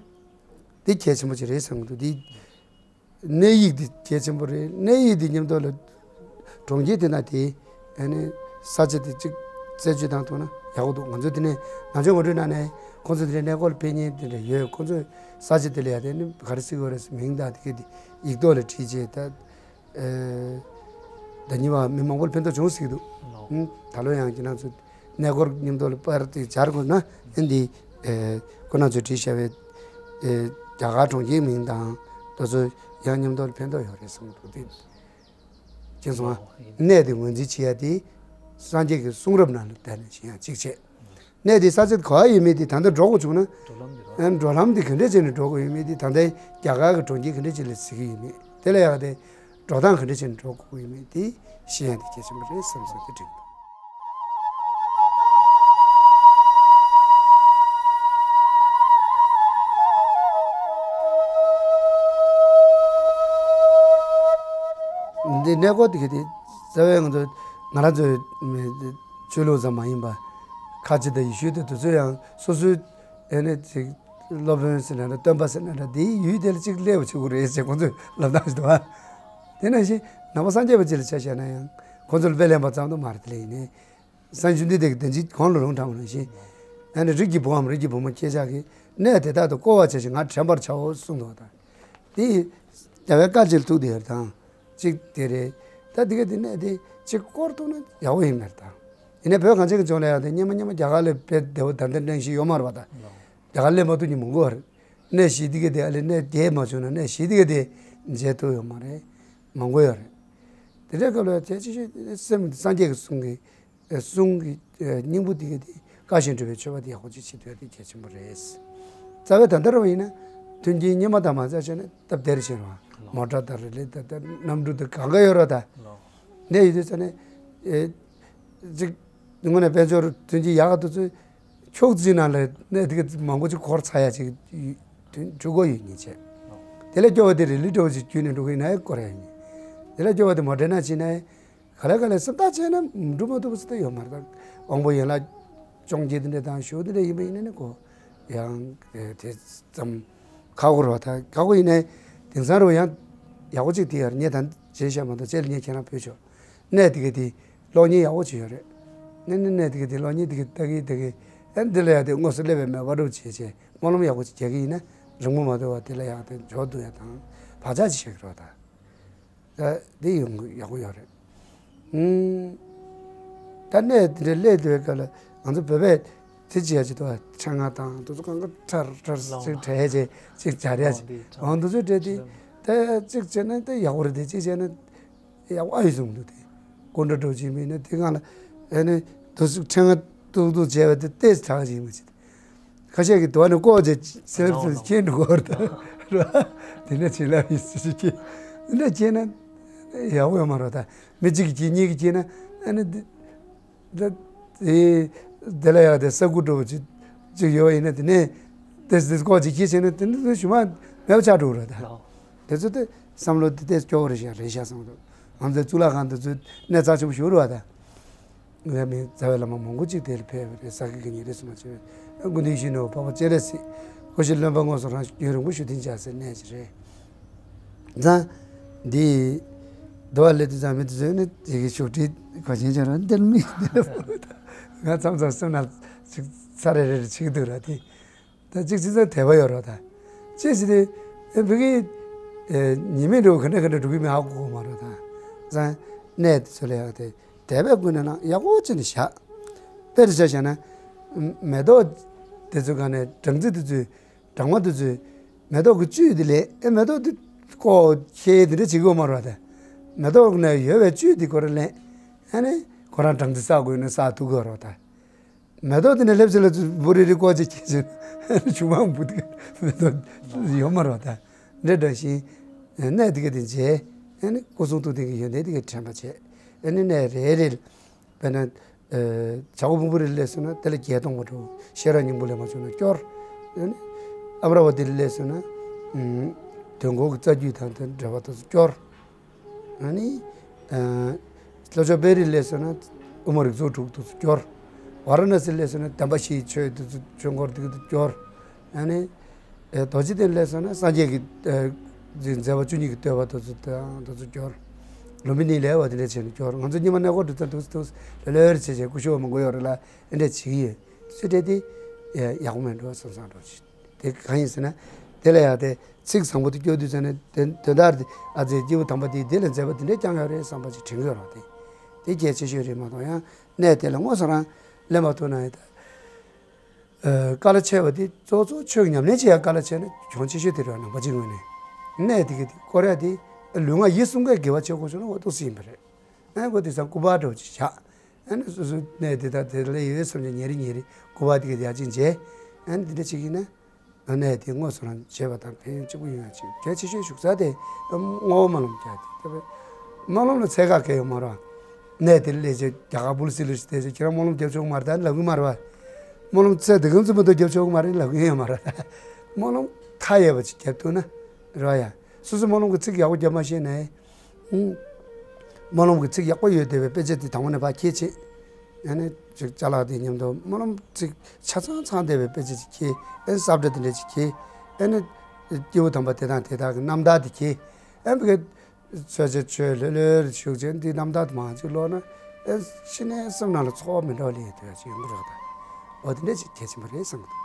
འདི་གལ་ཆེན་པོ་ཅིག་རེད་བསམ་གི་འདུག་འདི་གནས་ཡིག་འདི་གལ་ཆེན་པོ་རེད། གནས་ཡིག་འདི་མཉམ་དུ་ལ་གྲོང་ཁྱེར་དེ་ན་དེ་ཨ་ནི་ས་ཆ་དེ་གཅིག་རྩད་གཅོད་བཏང་ཐུབ་ན་ཡག་པོ་འདུག་ང་ཚོ་དེ་ནས་ནང་ཆོས་ངོ་སྤྲོད་གནང་ནས་ཁོང་ཚོ་དེ་འདྲའི་གནས་སྐོར་ལ་ཕེབས་མཁན་དེ་འདྲ་ཡོད། ཁོང་ཚོས་ས་ཆ་དེ་ལ་ཡ་དེ་ནི་ག་རེ་ཟེར་དགོས་རེད་ཟེར་མིང་དང་དེ་ག་དེ་ཡིག་ཐོག་ལ་བྲིས་རྗེས་ད། ཨེ། ཟླ་ཉིན་པ་མི་མང་པོར་ཕན་ཐོགས་བྱུང་སྲིད་འདུག་ལོ། ཨང་། ད་ལོ་ཡང་ཁྱེད་རང་ཚོ་གནས་སྐོར་མཉམ་དུ་ལ་པར་དེ་སྦྱར་དགོས་ན་ཨ་འདི། ཨེ། ཁོ་རང་ཚོས་བྲིས་བཞག་པའི། ཨེ། རྒྱ་གར་གྲོང་ཁྱེར་མིང་དང་དེ་ཚོ་ཡང་མཉམ་དུ་ལ་ཕན་ཐོགས་ཡོད་རེད་བསམ་གྱི་འདུག་དེ། མཁྱེན་སོང་ཨ། ལོ། གནས་དེ་ངོས་འཛིན་བྱེད་ཡ་དེ་སངས་རྒྱས་ཀྱི་གསུང་རབ་ནང་ལ་བལྟས་ནས་བྱེད་ཡ་གཅིག་བྱས། གནས་དེ་ས་ཆ་ག་པར་ཡོད་མེད་དེ་ད་ལྟ་འགྲོ་དགོས་བྱུང་ན། འགྲོ་ལམ་འདི་རེད། ཨ་འགྲོ་ལམ་དེ་ག་འདྲས་བྱས་ནས་འགྲོ་དགོས་ཡོད་མེད་དེ་ད་ལྟའི་རྒྱ་གར་གྱི་གྲོང་ཁྱེར་ག་འདྲས་བྱས་ནས་གཟིགས་ཀྱི་ཡོད་མེད་དེ་ལ་ཡག་དེ་འགྲོ་སྟངས་ག་འདྲས་བྱས་ནས་འགྲོ་དགོས་ཡོད་མེད་དེ་ཤེས་ཡ་དེ་གལ་ཆེན་པོ་རེད་བསམ་སོང་། དེ་དྲན་འདི་གནས་སྐོར་དེ་ག་དེ་རྩ་བའི་ང་ཚོ་ང་རང་ཚོའི་ཆོས་ལུགས་ཙམ་མ་ཡིན་པ། ཁ་ཆེ་དང་ཡེ་ཤུ་དང་དེ་ཚོ་ཡང་སོ་སོའི་ཨེ་ནས་ཅིག་སློབ་དཔོན་ཟེར་ན་འདྲ། སྟོན་པ་ཟེར་ན་འདྲ། དེའི་ཡུལ་དེ་ལ་ཅིག་སླེབས་པ་བྱེད་དགོས་རེད་ཟེར་ཁོང་ཚོས་ལབ་སྟངས་ཤིག་འདུག་ཨ། དེ་ནང་བཞིན་ནང་པ་སངས་རྒྱས་པ་ཅིག་ལ་ཆ་བཞག་ན་ཡང་ཁོང་ཚོ་ལ་དཔེ་ལེན་པ་ཙམ་དུ་མ་རེད། དེ་ལས་ཡིན་ནའི་སངས་རྒྱས་བཅོམ་ལྡན་འདས་ཀྱིས་དོན་གྱིས་གོང་ལ་ལུང་དྲངས་པ་ནང་བཞིན། ཨ་ནི་རིགས་ཀྱི་བུའམ་རིགས་ཀྱི་བུ་མོ་ཁྱེད་ཅག་གིས་གནས་དེ་དག་ཏུ་བསྐོར་བར་བྱ་ཞིང་ང་དྲན་པར་བྱའོ་གསུངས་འདུག་ད། དེ་རྒྱལ་བའི་བཀའ་ཅིག་ཐུག་དེ་ཡོད་དང་གཅིག་དེ་རེད། ད་དེ་ག་དེ་གནས་དེ་གཅིག་བསྐོར་ཐུབ་ན་ཡག་པོ་ཡིན་མེད་དང་། ཡིན་ནའི་བོད་གངས་ཅན་གྱི་ལྗོངས་ལ་ཡང་དེ་སྙེ་མ་སྙེ་མ་རྒྱ་གར་ལས་དཔེ་བདེ་བོ་ད་ལྟ་གནས་ཤིག་ཡོད་མ་རེད་པ། ད་རྒྱ་གར་ལས་མ་ཐུབ་མཁན་མང་པོ་རེད། གནས་བཞི་དེ་ག་དེ་ཨ་ལས་གནས་བརྒྱད་མ་བྱུང་ན་གནས་བཞི་དེ་ག་དེ་མཇལ་ཐུབ་ཡོད་མ་རེད། མང་པོ་ཡོད་རེད། དེ་འདྲའི་སྐབས་ལ་དེ་ཅི་ཞིག་སེམས་སངས་རྒྱས་ཀྱི་གསུང་གི་གསུང་གི་སྙིང་པོ་དེ་ག་དེ་བཀའ་བཞིན་སྒྲུབ་པའི་ཆོས་པ་དེ་ཡག་པོ་ཅིག་བྱེད་ཐུབ་ཡ་དེ་གལ་ཆེན་པོ་རེད། རྩ་བའི་ད་ལྟ་རུ་ཡིན་ན་མཐུན་རྐྱེན་སྙེ་མ་དང་མ་རྩ་བྱས་ན་སྟབས་བདེ་རུ་ཕྱིན་རོགས། མོ་ཊ་དང་རི་ལི་དང་གནམ་གྲུ་དང་གང་ག་ཡོད་རོགས་ད། འདི་ཡོད་དུས་ཙ་ནས་ཅིག་དངོས་གནས་དཔལ་འབྱོར་མཐུན་རྐྱེན་ཡག་ག་དུས་ཚོད་ཕྱོགས་གཅིག་ནང་ལ་གནས་དེ་ག་མང་པོ་ཅིག་འཁོར་ཚར་ཡ་ཅིག་འགྲོ་གི་ཡོད་ཉེན་ཆེ། དེ་ལས་སྐྱོ་བ་དེ་རི་ལི་འདྲ་བོ་ཅིག་བརྒྱུད་ནས་འགྲོ་གི་ཡིན་ན་ཡང་སྐོར་ཡ་ཡིན། དེ་ལས་སྐྱོ་བ་དེ་མོ་ཊ་ནང་ཕྱིན་ན་ཡང་ག་ལེ་ག་ལེ་སེམས་ཐག་བཅད་ན་འགྲོ་མ་ཐུབ་པ་ཟེར་ད་ཡོད་མ་རེད་ད། དབང་པོ་ཡན་ལག་སྦྱོང་བྱེད་དེ་འདྲ་དང་ཞུ་དེ་འདྲ་ཡིན་པ་ཡིན་ན་ནི་གོ། ཡང་དེ་ཙམ་ཁག་པོ་རེད་བ། ད་ཁག་པོ་ཡིན་ནའི་དེང་སང་རུ་ཡང་ཡག་པོ་ཅིག་དེ་ཡར་ངས་ད་རྗེས་བཤད་མ་གཏོགས་རྗེས་ལ་ངས་ཁྱེད་རང་ཕུལ་ཆོག་གནས་དེ་ག་དེ་གློག་བརྙན་ཡག་པོ་ཅིག་ཡོད་རེད། གནས་གནས་གནས་དེ་ག་དེ་གློག་བརྙན་དེ་ག་ལྟ་གི་དེ་ག་ཨ་འདི་ལ་ཡང་དེ་དངོས་སུ་སླེབས་པའི་མོས་པ་འགྲུབ་བྱས་བྱས་སྨོན་ལམ་ཡག་པོ་ཅིག་རྒྱག་གི་ཡིན་ན་རིང་པོ་མ་འདུག་བ། དེ་ལ་ཡང་དེ་འཇོག་ཐུབ་ཡ་དང་བག་ཆགས་ཅིག་བཞག་གི་རེད་བ་ད། ད་འདི་ཡོང་ཡག་པོ་ཡོད་རེད། ཨུམ། ད་གནས་འདི་འདྲ་སླེབས་དུས་སྐབས་ལ་ང་ཚོ་བོད་པས་དེ་བྱེད་ཡ་ཅིག་འདུག་ཨ། ཕྲེང་བ་དང་དེ་ཚོ་གང་ག་ཁྲ་ཁྲ་ཅིག་བྲེག་ཡ་ཅིག་ཅིག་སྦྱར་ཡ་ཅིག་འོང་དེ་ཚོ་བྲེག་དེ་ད་ཅིག་བྱས་ན་ད་ཡག་པོ་རེད། དེ་ཅིག་བྱས་ན་ཡག་པོ་ཨ་ཡོད་བཟུང་འདུག་དེ་སྐུ་འདྲ་འགྲོ་ཅིག་མིན་ན་དེ་སྒང་ལ་ཨ་ནི་དེ་ཚོ་ཕྲེང་བ་ཏུག་ཏུག་བྱས་པ་དེ་ཏོག་ཙམ་དྲག་ཅིག་མ་བྱེད། ཁ་ཤས་ཀྱིས་དོ་ནི་ལྐོག་ཅིག་སེམས་སུ་མཁྱེན་འགྲོ་གི་རེད་ད། ར། དེ་འདྲ་བྱེད་ལབ་ཡིན་ཟེར་གྱི། འདི་འདྲ་བྱས་ན་ཡག་པོ་ཡོད་མ་རེད་ད། མི་གཅིག་གིས་བྱེད་གཉིས་ཀྱིས་བྱེད་ན་ཨ་ནི་འདི་འདི་འདི་དེ་ལ་ཡག་དེ་ས་ཁུ་འགྲོ་བ་ཅིག་ཅིག་ཡོད་པ་ཡིན་ན་དེ་ནས་དེ་དེ་ལྐོག་ཅིག་བྱེད་བྱས་ན་དེ་འདི་ཞུ་མ་མེད་པ་ཆགས་འགྲོ་གི་རེད་ད། དེ་ཚོ་དེ་བསམ་བློ་དེ་དེ་སྐྱོ་བོ་རེད་ཤག་རེད་ཤག་བསམ་འདུག་ང་ཚོའི་གཙུག་ལག་ཁང་དེ་ཚོའི་གནས་རྩ་ཆེན་པོ་ཞིག་རེད་བ་ད། ང་མི་རྩ་བའི་བླ་མ་མང་པོ་ཅིག་དེར་ཕེབས་པ་རེད། ས་དགེ་བཀའ་རྙིང་རེ་ཟུང་མ་བྱས་པའི་སྐུ་མདུན་ཞུས་ནས་འོ་འཕགས་པ་སྤྱན་རས་གཟིགས་སྐུ་ཞབས་བློན་པོ་དངོས་སུ་རང་རྒྱུན་རིང་པོ་ཞུ་དིན་བྱ་ཟེར་གནས་ཅིག་རེད། ཙང་འདི་འདུ་བ་ལས་དུ་ཙང་མི་དུ་ཟོས་ནས་དེ་གི་ཤོག་དྲིལ་ག་ཆེན་ཆེན་རང་འདིར་མི་འདིར་ཕོག་ད་ང་མཚམས་མཚམས་སེམས་ནང་ཅིག་ཚ་རེ་རེ་རེ་ཆིག་འདུག་ར་དེ། ད་གཅིག་གཅིག་ཚང་དད་པ་ཡོད་རོགས་ད། གཅིག་ཟེར་དུས་ཨེ་བུ་གི་ཨེ་ཉི་མའི་འགྲོ་ག་འདྲ་ག་འདྲ་འགྲོ་གི་མི་ཧ་གོ་གོ་མ་རོགས་ད། ཙང་གནས་དེ་ཚོ་ལ་ཡག་དེ་དད་པའི་ཀུན་ནས་ནང་ཡག་པོ་བྱས་ནས་བཞག་དཔེར་བཞག་བཞག་ན་མེ་ཏོག་དེ་ཚོ་ག་ནས་སྦྲང་རྩི་དེ་ཚོས་སྦྲང་མ་དེ་ཚོས་མེ་ཏོག་གི་བཅུད་དེ་ལས་ཨེ་མེ་ཏོག་དེ་ཀོ་ཁྱེད་དེ་འདྲ་བྱེད་གི་ཡོད་མ་རོགས་ད། མེ་ཏོག་ནས་ཡོད་པའི་བཅུད་དེ་ཁོ་རང་ལེན་ཨ་ནི་ཁོ་རང་སྦྲང་རྩི་བསགས་དགོས་ན་བསགས་ཐུབ་གི་ཡོད་རོགས་ད། མེ་ཏོག་དེ་ནས་སླེབས་ཚེ་ལ་འབུ་རི་རི་ཀོ་ཅིག་ཁྱེར་ཅིག་ཆུ་མང་འབུ་དེ་མེ་ཏོག་ཡོད་མ་རེད་ད། འདྲ་འདྲ་ཞིང་གནས་དེ་ག་དེ་མཇལ། ཨ་ནི་སྐུ་གསུང་ཐུགས་རྟེན་གྱི་ཡོན་ཏན་དེ་ག་དྲན་པ་བྱས། ཨ་ནི་གནས་རེ་རེ་དཔེར་ན་བྱ་རྒོད་ཕུང་པོ་རི་སླེབས་སོང་ན་དེ་ལ་བརྒྱད་སྟོང་པ་འགྲོ། ཤེས་རབ་སྙིང་པོ་ལས་མ་བྱུང་ན་སྐྱོར། ཨ་ནི་ཨ་མ་ར་བ་དེ་ལ་སླེབས་སོང་ན་དོན་གོ་གི་རྩ་རྒྱུད་དང་དེ་འབྲེལ་བ་དེ་ཚོ་སྐྱོར། ཨ་ནི། ཨ། ལྷོ་ཕྱོགས་དཔལ་རི་སླེབས་སོང་ན་དབུ་མ་རིགས་ཚོགས་དྲུག་དེ་ཚོ་སྐྱོར། ཝཱ་ར་ཎ་སི་སླེབས་སོང་ན་དམ་པ་བཞིའི་ཆོས་དེ་ཚོ་ཆོས་འཁོར་དེ་ཚོ་སྐྱོར། ཨ་ནི། ཨེ་རྡོ་རྗེ་གདན་སླེབས་སོང་ན་སངས་རྒྱས་ཀྱི་ཨེ་མཛད་པ་བཅུ་གཉིས་ཀྱི་བསྟོད་པ་དེ་ཚོ་དང་དེ་ཚོ་སྐྱོར། ལུམ་བི་ནི་ལས་བ་དེ་འདྲ་བྱས་ནས་སྐྱོར། ང་ཚོ་སྙེ་མ་གནས་སྐོར་དུ་ཚ་འདུག་འདུག་ལེ་ལེ་བྱས་བྱས་སྐུ་ཞབས་མང་པོ་ཡོད་རེད་ལ་ཨེ་འདྲ་བྱེད་ཀྱི་ཡོད། ཚུལ་འདྲ་དེ་ཡག་པོ་མེད་འགྲོ་བསམ་བསམ་འགྲོ་བྱེད། དེ་གང་ཡིན་ཟེར་ན། དེ་ལ་ཡང་དེ་ཚིག་བཟང་པོ་དེ་སྐྱོར་དུས་ཟེར་ན་དོན་དོན་དག་དེ་ཨ་ཙེ་སྐྱེས་བུ་དམ་པ་དེས་དེ་ལ་མཛད་པ་དེ་འདྲས་བསྐྱངས་ཡོད་རེད་བསམ་པ་ཅིག་དྲན་གྱི་ཡོད་རེད་དེ། དེ་གལ་ཆེ་ཤོས་རེད་མ་གཏོགས་ཡང་གནས་དེ་ལ་དངོས་སུ་རང་སླེབས་མ་ཐུབ་ན་ཡང་ད། ཨ། དཀའ་ལས་ཆེ་བ་དེ་གཙོ་གཙོ་ཆོས་ཉམས་ལེན་བྱེད་ཡ་དཀའ་ལས་ཆེ་ན་གྱོང་ཆེ་ཤོས་དེ་རེད་ནང་པ་ཅིག་ངོས་ནས། གནས་དེ་གི་དེ་སྐོར་ཡ་དེ་ལུས་ངག་ཡིད་གསུམ་ཀའི་དགེ་བ་བྱེད་དགོས་བྱུང་ན་འོ་ཏོག་ཙམ་ཡིན་པ་རེད། ཨ་ཁོ་དེ་ཚང་སྐུ་པར་འདྲ་བོ་ཅིག་བཞག་ཨ་ནི་སོ་སོའི་གནས་དེ་དག་དེ་ལ་ཡོད་བསམ་ཀྱང་ཉེ་རེ་ཉེ་རེ་སྐུ་པར་དེ་ག་དེ་ཡར་ཅིག་མཇལ། ཨ་ནི་དེ་འདྲ་བྱེད་ཀྱི་ཡིན་ན། གནས་དེ་དངོས་སུ་རང་མཇལ་བ་དང་ཕན་ཡོན་གཅིག་པུ་ཡོང་ཡ་ཅིག་གལ་ཆེ་ཤོས་བཞུགས་ས་དེ་བསྔོ་བ་སྨོན་ལམ་རྒྱག་དེ་སྐབས་སྨོན་ལམ་ལ་ཚད་བཀག་གང་ཡང་ཡོད་མ་རེད། གནས་དེ་ལ་སླེབས་བྱས་རྒྱ་གར་སྦུལ་སི་ལི་སླེབས་བྱས་ཁྱེད་རང་སྨོན་ལམ་རྒྱབ་ཆོག་གི་མ་རེད་ད་ལབ་ཀྱི་མ་རེད་པ། སྨོན་ལམ་ཚད་དེ་གང་ཙམ་མ་གཏོགས་རྒྱབ་ཆོག་གི་མ་རེད་ལབ་ཀྱི་ཡོད་མ་རེད། སྨོན་ལམ་མཐའ་ཡས་པ་ཅིག་རྒྱབ་ཐུབ་ན་རེད་པ་ཡ། སོ་སོ་སྨོན་ལམ་གྱི་ཚིག་ཡག་པོ་རྒྱབ་མ་ཤེས་ན། ཨུམ། སྨོན་ལམ་གྱི་ཚིག་ཡག་པོ་ཡོད་བསྡད་པའི་དཔེ་ཆ་དེ་དང་པོ་ནས་ཕར་འཁྱེར་བྱས། ཨ་ནི་ཅིག་ཅ་ལག་དེ་མཉམ་དུ་སྨོན་ལམ་ཚིག་ཆ་ཚང་ཚང་བསྡད་པའི་དཔེ་ཆ་ཅིག་འཁྱེར། ཨ་ནི་ས་བཀྲ་དེ་འདྲ་ཅིག་འཁྱེར། ཨ་ནི་སྐྱེས་བུ་དམ་པ་དེ་དང་དེ་དག་གི་རྣམ་ཐར་དེ་འཁྱེར། ཨ་ནི་བི་གའི་གསོལ་ཇ་མཆོད་ལྷོད་ལྷོད་བཞུགས་བྱས་འདི་རྣམ་ཐར་དེ་མང་ཅིག་ཀློག་ན། ཨ་ཕྱི་ནས་སེམས་ནང་ལ་ཚོར་བ་མི་འདྲ་བ་སླེབས་ཡོང་གི་རེད་ད། འོ་དེ་འདྲ་ཅིག་གལ་ཆེན་པོ་རེད་བསམ་གི་འདུག